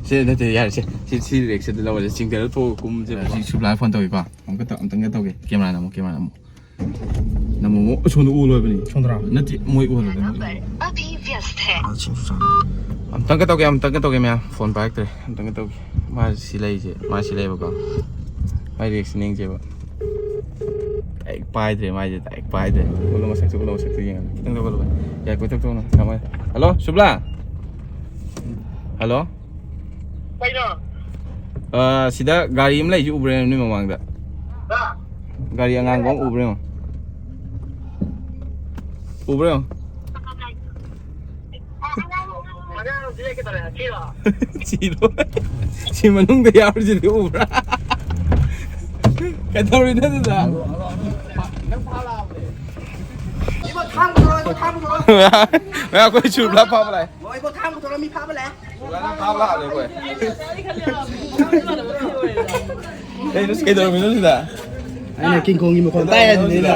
ꯁꯦ, ꯅꯠꯇꯦ, ꯌꯥꯔꯦ, ꯁꯦ꯫ ꯁꯤ, ꯁꯤ ꯔꯦꯛꯁꯤꯗ ꯂꯧꯔꯁꯦ꯫ ꯆꯤꯡꯊꯔ ꯊꯣꯛꯑꯒ ꯀꯨꯝꯁꯦ꯫ ꯁꯤ ꯁꯨꯕ꯭ꯂꯥꯏ ꯐꯣꯟ ꯇꯧꯒꯦꯀꯣ꯫ ꯑꯃꯨꯛꯀ ꯇꯧ-, ꯑꯝꯇꯪꯒ ꯇꯧꯒꯦ꯫ ꯀꯦꯃꯦꯔꯥꯅ ꯑꯃꯨꯛ, ꯀꯦꯃꯦꯔꯥꯅ ꯑꯃꯨꯛ꯫ ꯅꯃꯨꯛ ꯑꯁꯣꯝꯗ ꯑꯣꯜꯂꯣꯏꯕꯅꯤ꯫ ꯁꯣꯝꯗꯔꯥ? ꯅꯠꯇꯦ, ꯃꯣꯏ ꯑꯣꯜꯂꯣꯏꯕꯅꯤ, ꯃꯣꯏ ꯑꯣꯜꯂꯣꯏꯕꯅꯤ꯫ ꯑꯥ, ꯁꯤ ꯁꯨꯕ꯭ꯂꯥꯏ꯫ ꯑꯝꯇꯪꯒ ꯇꯧꯒꯦ, ꯑꯝꯇꯪꯒ ꯇꯧꯒꯦ, ꯃꯌꯥꯝ꯫ ꯐꯣꯟ ꯄꯥꯏꯔꯛꯇ꯭ꯔꯦ꯫ ꯑꯝꯇꯪꯒ ꯇꯧꯒꯦ꯫ ꯃꯥ ꯁꯤ ꯂꯩꯁꯦ, ꯃꯥ ꯁꯤ ꯂꯩꯕꯀꯣ꯫ ꯃꯥꯏ ꯔꯦꯛꯁꯤ ꯅꯤꯡꯁꯦꯕ꯫ ꯗꯥꯏꯔꯦꯛ ꯄꯥꯏꯗ꯭ꯔꯦ ꯃꯥꯏꯁꯦ, ꯗꯥꯏꯔꯦꯛ ꯄꯥꯏꯗ꯭ꯔꯦ꯫ ꯎꯠꯂꯣ ꯃꯁꯛꯁꯦ, ꯎꯠꯂꯣ ꯃꯁꯛꯁꯦ ꯌꯦꯡꯉꯒꯦ꯫ ꯈꯤꯇꯪ ꯂꯧꯈꯠꯂꯣ꯫ ꯌꯥꯏ, ꯀꯣꯏꯊꯣꯛ ꯊꯣꯛꯅ꯫ ꯌꯥꯝ ꯋꯥꯏ꯫ ꯍꯜꯂꯣ, ꯁꯨꯕ꯭ꯂꯥ? ꯍꯜꯂꯣ? ꯀꯩꯅꯣ? ꯑ, ꯁꯤꯗ ꯒꯥꯔꯤ ꯑꯃ ꯂꯩꯁꯤ ꯎꯕ꯭ꯔꯥ ꯌꯦꯡꯉꯣ, ꯅꯣꯏ ꯃꯃꯥꯡꯗ? ꯍꯥ? ꯒꯥꯔꯤ ꯑꯉꯥꯡꯕ ꯑꯃ ꯎꯕ꯭ꯔꯥ ꯌꯦꯡꯉꯣ꯫ ꯎꯕ꯭ꯔꯥ ꯌꯦꯡꯉꯣ꯫ ꯁꯤꯔꯣ? ꯁꯤ ꯃꯅꯨꯡꯗ ꯌꯥꯎꯔꯤꯁꯤꯗꯤ ꯎꯕ꯭ꯔꯥ? ꯀꯩꯗꯧꯔꯤꯅꯣ ꯑꯗꯨꯗ? ꯏꯕꯣ, ꯊꯥꯡ ꯄꯨꯊꯣꯔꯛꯑꯣ, ꯏꯕꯣ, ꯊꯥꯡ ꯄꯨꯊꯣꯔꯛꯑꯣ꯫ ꯃꯌꯥꯝ, ꯑꯩꯈꯣꯏ ꯁꯨꯕ꯭ꯂꯥ ꯐꯥꯕ ꯂꯥꯛꯑꯦ꯫ ꯑꯣ, ꯏꯕꯣ, ꯊꯥꯡ ꯄꯨꯊꯣꯔꯛꯑꯣ, ꯃꯤ ꯐꯥꯕ ꯂꯥꯛꯑꯦ꯫ ꯁꯨꯕ꯭ꯂꯥ ꯐꯥꯕ ꯂꯥꯛꯑꯦ ꯑꯩꯈꯣꯏ꯫ ꯀꯩꯅꯣ, ꯀꯩꯗꯧꯔꯝꯃꯤꯅꯣ ꯁꯤꯗ? ꯑꯩꯅ ꯀꯤꯡ ꯀꯣꯡꯒꯤ ꯃꯈꯣꯟ ꯇꯥꯏ ꯍꯥꯏꯗꯨꯅꯤ ꯑꯩꯅ꯫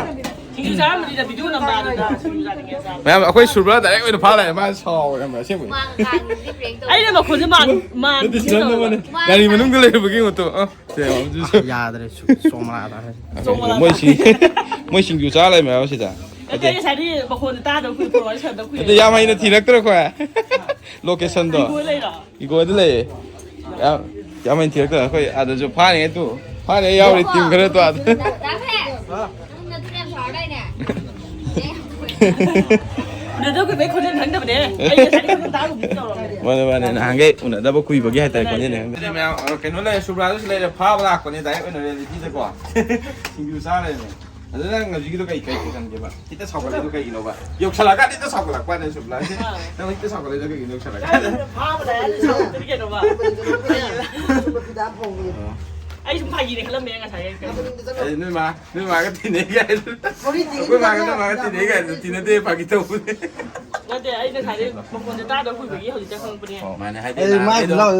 ꯁꯤꯡꯖꯨ ꯆꯥꯔꯝꯕꯅꯤꯗ, ꯚꯤꯗꯤꯑꯣ ꯅꯝꯕ ꯑꯗꯨꯗ ꯁꯤꯡꯖꯨ ꯆꯥꯅꯤꯡꯉꯦ ꯆꯥꯕ꯫ ꯃꯌꯥꯝ, ꯑꯩꯈꯣꯏ ꯁꯨꯕ꯭ꯔꯥ ꯗꯥꯏꯔꯦꯛ ꯑꯣꯏꯅ ꯐꯥ ꯂꯥꯛꯑꯦ, ꯃꯥ ꯁꯥꯎꯔꯦ ꯈꯪꯕ꯭ꯔꯥ, ꯑꯁꯦꯡꯕꯩ꯫ ꯃꯥꯡ ꯀꯥꯡꯗꯤ ꯄ꯭ꯔꯦꯡ ꯇꯧꯕ꯫ ꯑꯩꯅ ꯃꯈꯣꯟꯁꯦ ꯃꯥꯟ-, ꯃꯥꯟ-, ꯅꯠꯇꯦ, ꯁꯤ ꯅꯝꯗꯧꯕꯅꯦ꯫ ꯒꯥꯔꯤ ꯃꯅꯨꯡꯗ ꯂꯩꯔꯨꯕꯒꯤ ꯃꯇꯨꯡ, ꯑ, ꯁꯦ, ꯌꯥꯝ ꯌꯥꯗ꯭ꯔꯦ, ꯁꯨ-, ꯁꯣꯃꯣꯂꯥꯗ ꯍꯥꯏ꯫ ꯆꯣꯃꯣꯂꯥ꯫ ꯃꯣꯏ ꯁꯤ-, ꯃꯣꯏ ꯁꯤꯡꯖꯨ ꯆꯥ ꯂꯩꯔꯝꯃꯦ ꯍꯥꯏꯕ ꯁꯤꯗ꯫ ꯅꯠꯇꯦ, ꯑꯩ ꯉꯁꯥꯏꯗꯤ ꯃꯈꯣꯟꯗꯣ ꯇꯥꯗꯕ ꯀꯨꯏꯔꯦ, ꯐꯣꯟ ꯋꯥꯔꯤ ꯁꯥꯟꯅꯗꯕ ꯀꯨꯏꯔꯦ꯫ ꯅꯠꯇꯦ, ꯌꯥꯝ ꯍꯩꯅ ꯊꯤꯔꯛꯇ꯭ꯔꯣ ꯑꯩꯈꯣꯏ? ꯂꯣꯀꯦꯁꯟꯗꯣ꯫ ꯏꯒꯣ ꯂꯩꯔꯣ? ꯏꯒꯣꯗ ꯂꯩꯌꯦ꯫ ꯌꯥꯝ, ꯌꯥꯝ ꯍꯩꯅ ꯊꯤꯔꯛꯇ꯭ꯔꯣ? ꯑꯩꯈꯣꯏ ꯑꯥꯗꯁꯨ ꯐꯥꯔꯤꯉꯩ ꯇꯨ-, ꯐꯥꯔꯤꯉꯩ ꯌꯥꯎꯔꯤ ꯇꯤꯝ ꯈꯔ ꯇꯣ ꯑꯥꯗ꯫ ꯗꯥ ꯐꯦ, ꯅꯪ ꯅꯇꯨꯅ ꯌꯥꯝ ꯁꯥꯎꯔꯗꯥꯏꯅꯦ? ꯎꯅꯗꯕ ꯀꯨꯏꯕꯩ ꯈꯣꯟꯖꯦꯜ ꯈꯪꯗꯕꯅꯦ꯫ ꯑꯩ ꯉꯁꯥꯏꯗꯤ ꯈꯣꯟꯖꯦꯜ ꯇꯥꯒꯨꯝ ꯇꯧꯔꯝꯃꯦ꯫ ꯃꯥꯅꯦ, ꯃꯥꯅꯦ, ꯅꯍꯥꯟꯈꯩ ꯎꯅꯗꯕ ꯀꯨꯏꯕꯒꯤ ꯍꯥꯏꯇꯥꯔꯦ, ꯈꯣꯟꯖꯦꯜ ꯈꯪꯗꯕ꯫ ꯑꯗꯨꯗꯤ ꯃꯌꯥꯝ, ꯑ, ꯀꯩꯅꯣ ꯂꯩꯔꯦ, ꯁꯨꯕ꯭ꯔꯥꯗꯨꯁꯨ ꯂꯩꯔꯦ, ꯐꯥꯕ ꯂꯥꯛꯄꯅꯦ ꯗꯥꯏꯔꯦꯛ ꯑꯣꯏꯅ ꯔꯤꯌꯦꯂꯤꯇꯤꯗꯀꯣ꯫ ꯁꯤꯡꯖꯨ ꯆꯥ ꯂꯩꯔꯝꯃꯦ꯫ ꯑꯗꯨ ꯅꯪ ꯍꯧꯖꯤꯛꯀꯤꯗꯣ ꯀꯩ, ꯀꯩ, ꯀꯩ ꯈꯟꯒꯦꯕ? ꯍꯦꯛꯇ ꯁꯥꯎꯒꯠꯂꯛꯏꯗꯣ ꯀꯩꯒꯤꯅꯣꯕ? ꯌꯧꯁꯜꯂꯛꯑꯀꯥꯟꯗ ꯍꯦꯛꯇ ꯁꯥꯎꯒꯠꯂꯛꯄ ꯋꯥꯅꯦ ꯁꯨꯕ꯭ꯂꯥꯁꯦ꯫ ꯑꯥ꯫ ꯅꯪ ꯍꯦꯛꯇ ꯁꯥꯎꯒꯠꯂꯛꯏꯗꯣ ꯀꯩꯒꯤꯅꯣ ꯌꯧꯁꯜꯂꯛꯑꯀꯥꯟꯗ? ꯀꯥꯏꯗꯩꯅꯣ ꯐꯥꯕ ꯂꯥꯛꯑꯦ, ꯁꯥꯎꯒꯠꯇꯣꯏꯅꯤ ꯀꯩꯅꯣꯕ꯫ ꯑꯣ꯫ ꯑꯩ ꯁꯨꯝ ꯐꯥꯒꯤꯅꯦ ꯈꯜꯂꯝꯃꯦ ꯉꯁꯥꯏ꯫ ꯑꯩ ꯅꯣꯏ ꯃꯥ, ꯅꯣꯏ ꯃꯥꯒ ꯇꯤꯟꯅꯩ ꯀꯥꯏꯅ꯫ ꯑꯩꯈꯣꯏ ꯃꯥꯒ ꯅꯣꯏ ꯃꯥꯒ ꯇꯤꯟꯅꯩ ꯀꯥꯏꯅ ꯇꯤꯟꯅꯗꯦ, ꯐꯥꯒꯤ ꯇꯧꯕꯅꯦ꯫ ꯅꯠꯇꯦ, ꯑꯩ ꯉꯁꯥꯏꯗꯩ ꯃꯈꯣꯟꯁꯦ ꯇꯥꯗ ꯀꯨꯏꯕꯒꯤ ꯍꯧꯖꯤꯛꯇ ꯈꯪꯉꯛꯄꯅꯦ꯫ ꯃꯥꯅꯦ, ꯍꯥꯏꯗꯤ ꯑꯩ ꯃꯥꯏ ꯑꯩꯗꯣ ꯂꯥꯎ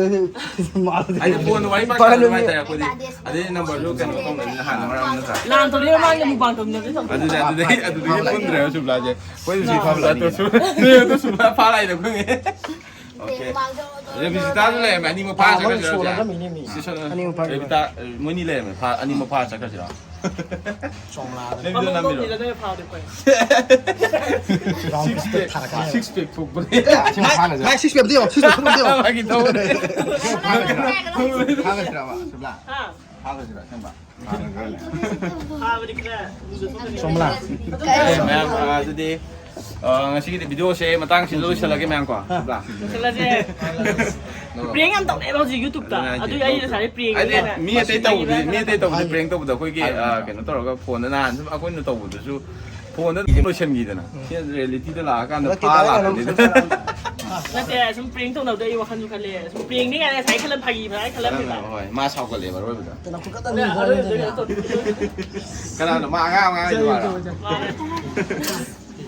ꯍꯥꯏꯗꯤ ꯐꯣꯟꯗꯣ ꯋꯥꯔꯤ ꯄꯥꯏ ꯁꯥꯟꯅꯕ ꯅꯨꯡꯉꯥꯏꯇꯔꯦ ꯑꯩꯈꯣꯏꯗꯤ꯫ ꯑꯗꯩ ꯅꯝꯕꯔꯁꯨ ꯀꯩꯅꯣ ꯇꯧꯅꯕꯅꯤꯅ ꯍꯥꯟꯅ ꯃꯔꯛ ꯑꯃ ꯅꯠꯇ꯭ꯔꯥ? ꯅꯍꯥꯟ ꯇꯧꯔꯤ ꯃꯃꯥꯡꯗ ꯃꯨꯛꯕꯥꯡ ꯇꯧꯃꯤꯟꯅꯕꯗꯤ ꯇꯧꯗꯦ꯫ ꯑꯗꯨꯗꯤ ꯑꯗꯨꯗꯒꯤ ꯑꯗꯨꯗꯒꯤ ꯄꯨꯟꯗ꯭ꯔꯦꯕ ꯁꯨꯕ꯭ꯂꯥꯁꯦ꯫ ꯑꯩꯈꯣꯏ ꯍꯧꯖꯤꯛ ꯐꯥꯎ ꯆꯠꯇ꯭ꯔꯁꯨ ꯅꯣꯏ ꯑꯗꯨ ꯁꯨꯕ꯭ꯂꯥ ꯐꯥ ꯂꯥꯛꯏꯅ ꯈꯪꯉꯦ꯫ ꯑꯣꯀꯦ꯫ ꯑꯗ ꯕꯤꯖꯤꯇꯥꯁꯨ ꯂꯩꯔꯝꯃꯦ, ꯑꯅꯤꯃꯛ ꯐꯥꯔ ꯆꯠꯈ꯭ꯔꯁꯤꯔꯣ ꯍꯧꯖꯤꯛ? ꯁꯤ ꯁꯣꯝꯗ ꯑꯅꯤꯃꯛ ꯐꯥꯔ ꯔꯦꯕꯤꯇꯥ, ꯃꯣꯏꯅꯤ ꯂꯩꯔꯝꯃꯦ, ꯐꯥ-, ꯑꯅꯤꯃꯛ ꯐꯥꯔ ꯆꯠꯈ꯭ꯔꯁꯤꯔꯣ? ꯅꯪ ꯚꯤꯗꯤꯑꯣ ꯅꯝꯃꯤꯔꯣ? ꯃꯃꯧꯗꯧꯅꯤꯗ ꯅꯣꯏ ꯐꯥꯎꯗꯤ ꯑꯩꯈꯣꯏ꯫ Six pack, six pack ꯊꯣꯛꯄꯅꯦ꯫ ꯃꯥꯏ ꯁꯤꯛꯁ ꯄꯦꯛ ꯑꯝꯇ ꯌꯦꯡꯉꯣ, ꯁꯤꯛꯁ ꯄꯦꯛ ꯑꯝꯇ ꯌꯦꯡꯉꯣ꯫ ꯐꯥꯒꯤ ꯇꯧꯕꯅꯦ꯫ ꯐꯥꯒꯗ꯭ꯔꯕ ꯁꯨꯕ꯭ꯂꯥ? ꯍꯥ? ꯐꯥꯒꯗ꯭ꯔꯥ ꯑꯁꯦꯡꯕ? ꯐꯥꯕꯗꯤ ꯈꯔ ꯂꯨꯖꯊꯣꯛꯀꯅꯤ꯫ ꯁꯣꯝꯂꯥ꯫ ꯃꯌꯥꯝ, ꯑ, ꯑꯗꯨꯗꯤ, ꯑ, ꯉꯁꯤꯒꯤꯗꯤ ꯚꯤꯗꯤꯑꯣꯁꯦ ꯃꯇꯥꯡꯁꯤꯗ ꯂꯣꯏꯁꯤꯜꯂꯒꯦ ꯃꯌꯥꯝ ꯀꯣ꯫ ꯁꯨꯕ꯭ꯂꯥ? ꯂꯣꯏꯁꯤꯜꯂꯁꯦ꯫ ꯄ꯭ꯔꯦꯡ ꯌꯥꯝ ꯇꯧꯅꯩꯕ ꯍꯧꯖꯤꯛ ꯌꯨꯇ꯭ꯌꯨꯕꯇ꯫ ꯑꯗꯨꯅꯦ ꯍꯥꯏꯁꯦ꯫ ꯑꯗꯨꯒꯤ ꯑꯩ ꯉꯁꯥꯏ ꯄ꯭ꯔꯦꯡ ꯍꯥꯏꯗꯤ ꯃꯤ ꯑꯇꯩ ꯇꯧꯕꯗꯤ, ꯃꯤ ꯑꯇꯩ ꯇꯧꯕꯗꯤ ꯄ꯭ꯔꯦꯡ ꯇꯧꯕꯗ ꯑꯩꯈꯣꯏꯒꯤ, ꯑ, ꯀꯩꯅꯣ ꯇꯧꯔꯒ ꯐꯣꯟꯗ ꯅꯍꯥꯟ ꯁꯨꯝ ꯑꯩꯈꯣꯏꯅ ꯇꯧꯕꯗꯁꯨ ꯐꯣꯟꯗ ꯑꯗꯨꯝ ꯂꯣꯏꯁꯤꯟꯈꯤꯗꯅ꯫ ꯁꯤ ꯔꯤꯌꯦꯂꯤꯇꯤꯗ ꯂꯥꯛꯑꯀꯥꯟꯗ ꯐꯥ ꯂꯥꯛꯄꯅꯤꯗ꯫ ꯅꯠꯇꯦ, ꯁꯨꯝ ꯄ꯭ꯔꯦꯡ ꯇꯧꯅꯕꯗꯣ ꯑꯩ ꯋꯥꯈꯜꯁꯨ ꯈꯜꯂꯦ꯫ ꯁꯨꯝ ꯄ꯭ꯔꯦꯡꯅꯤ ꯀꯥꯏꯅ ꯉꯁꯥꯏ ꯈꯜꯂ ꯐꯥꯒꯤ ꯐꯥꯒꯤ ꯈꯜꯂꯝꯃꯦꯕ꯫ ꯍꯣꯏ, ꯃꯥ ꯁꯥꯎꯒꯠꯂꯦꯕ ꯑꯔꯣꯏꯕꯗ꯫ ꯑꯗ ꯑꯔꯣꯏꯕꯗ ꯀꯩꯅꯣ ꯇꯧꯗꯣꯏꯅꯦ꯫ ꯀꯅꯥꯅꯣ? ꯃꯥ ꯑꯉꯥꯡ ꯑꯉꯥꯡ ꯍꯥꯏꯗꯣ ꯃꯥꯔꯣ? ꯃꯥꯅꯦ꯫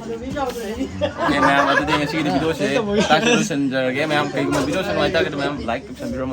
ꯑꯗꯨ ꯃꯤ ꯌꯥꯎꯗ꯭ꯔꯦ ꯑꯩꯗꯤ꯫ ꯑꯣꯀꯦ, ꯃꯌꯥꯝ, ꯑꯗꯨꯗꯤ ꯉꯁꯤꯒꯤꯗꯤ ꯚꯤꯗꯤꯑꯣꯁꯦ ꯇꯥꯛꯁ ꯂꯣꯏꯁꯤꯟꯖꯔꯒꯦ꯫ ꯃꯌꯥꯝ, ꯀꯩꯒꯨꯝꯕ ꯚꯤꯗꯤꯑꯣꯁꯦ ꯅꯨꯡꯉꯥꯏꯇꯥꯔꯒꯗꯤ ꯃꯌꯥꯝ ꯂꯥꯏꯛ ꯇꯧꯁꯟꯕꯤꯔꯝꯃꯣ꯫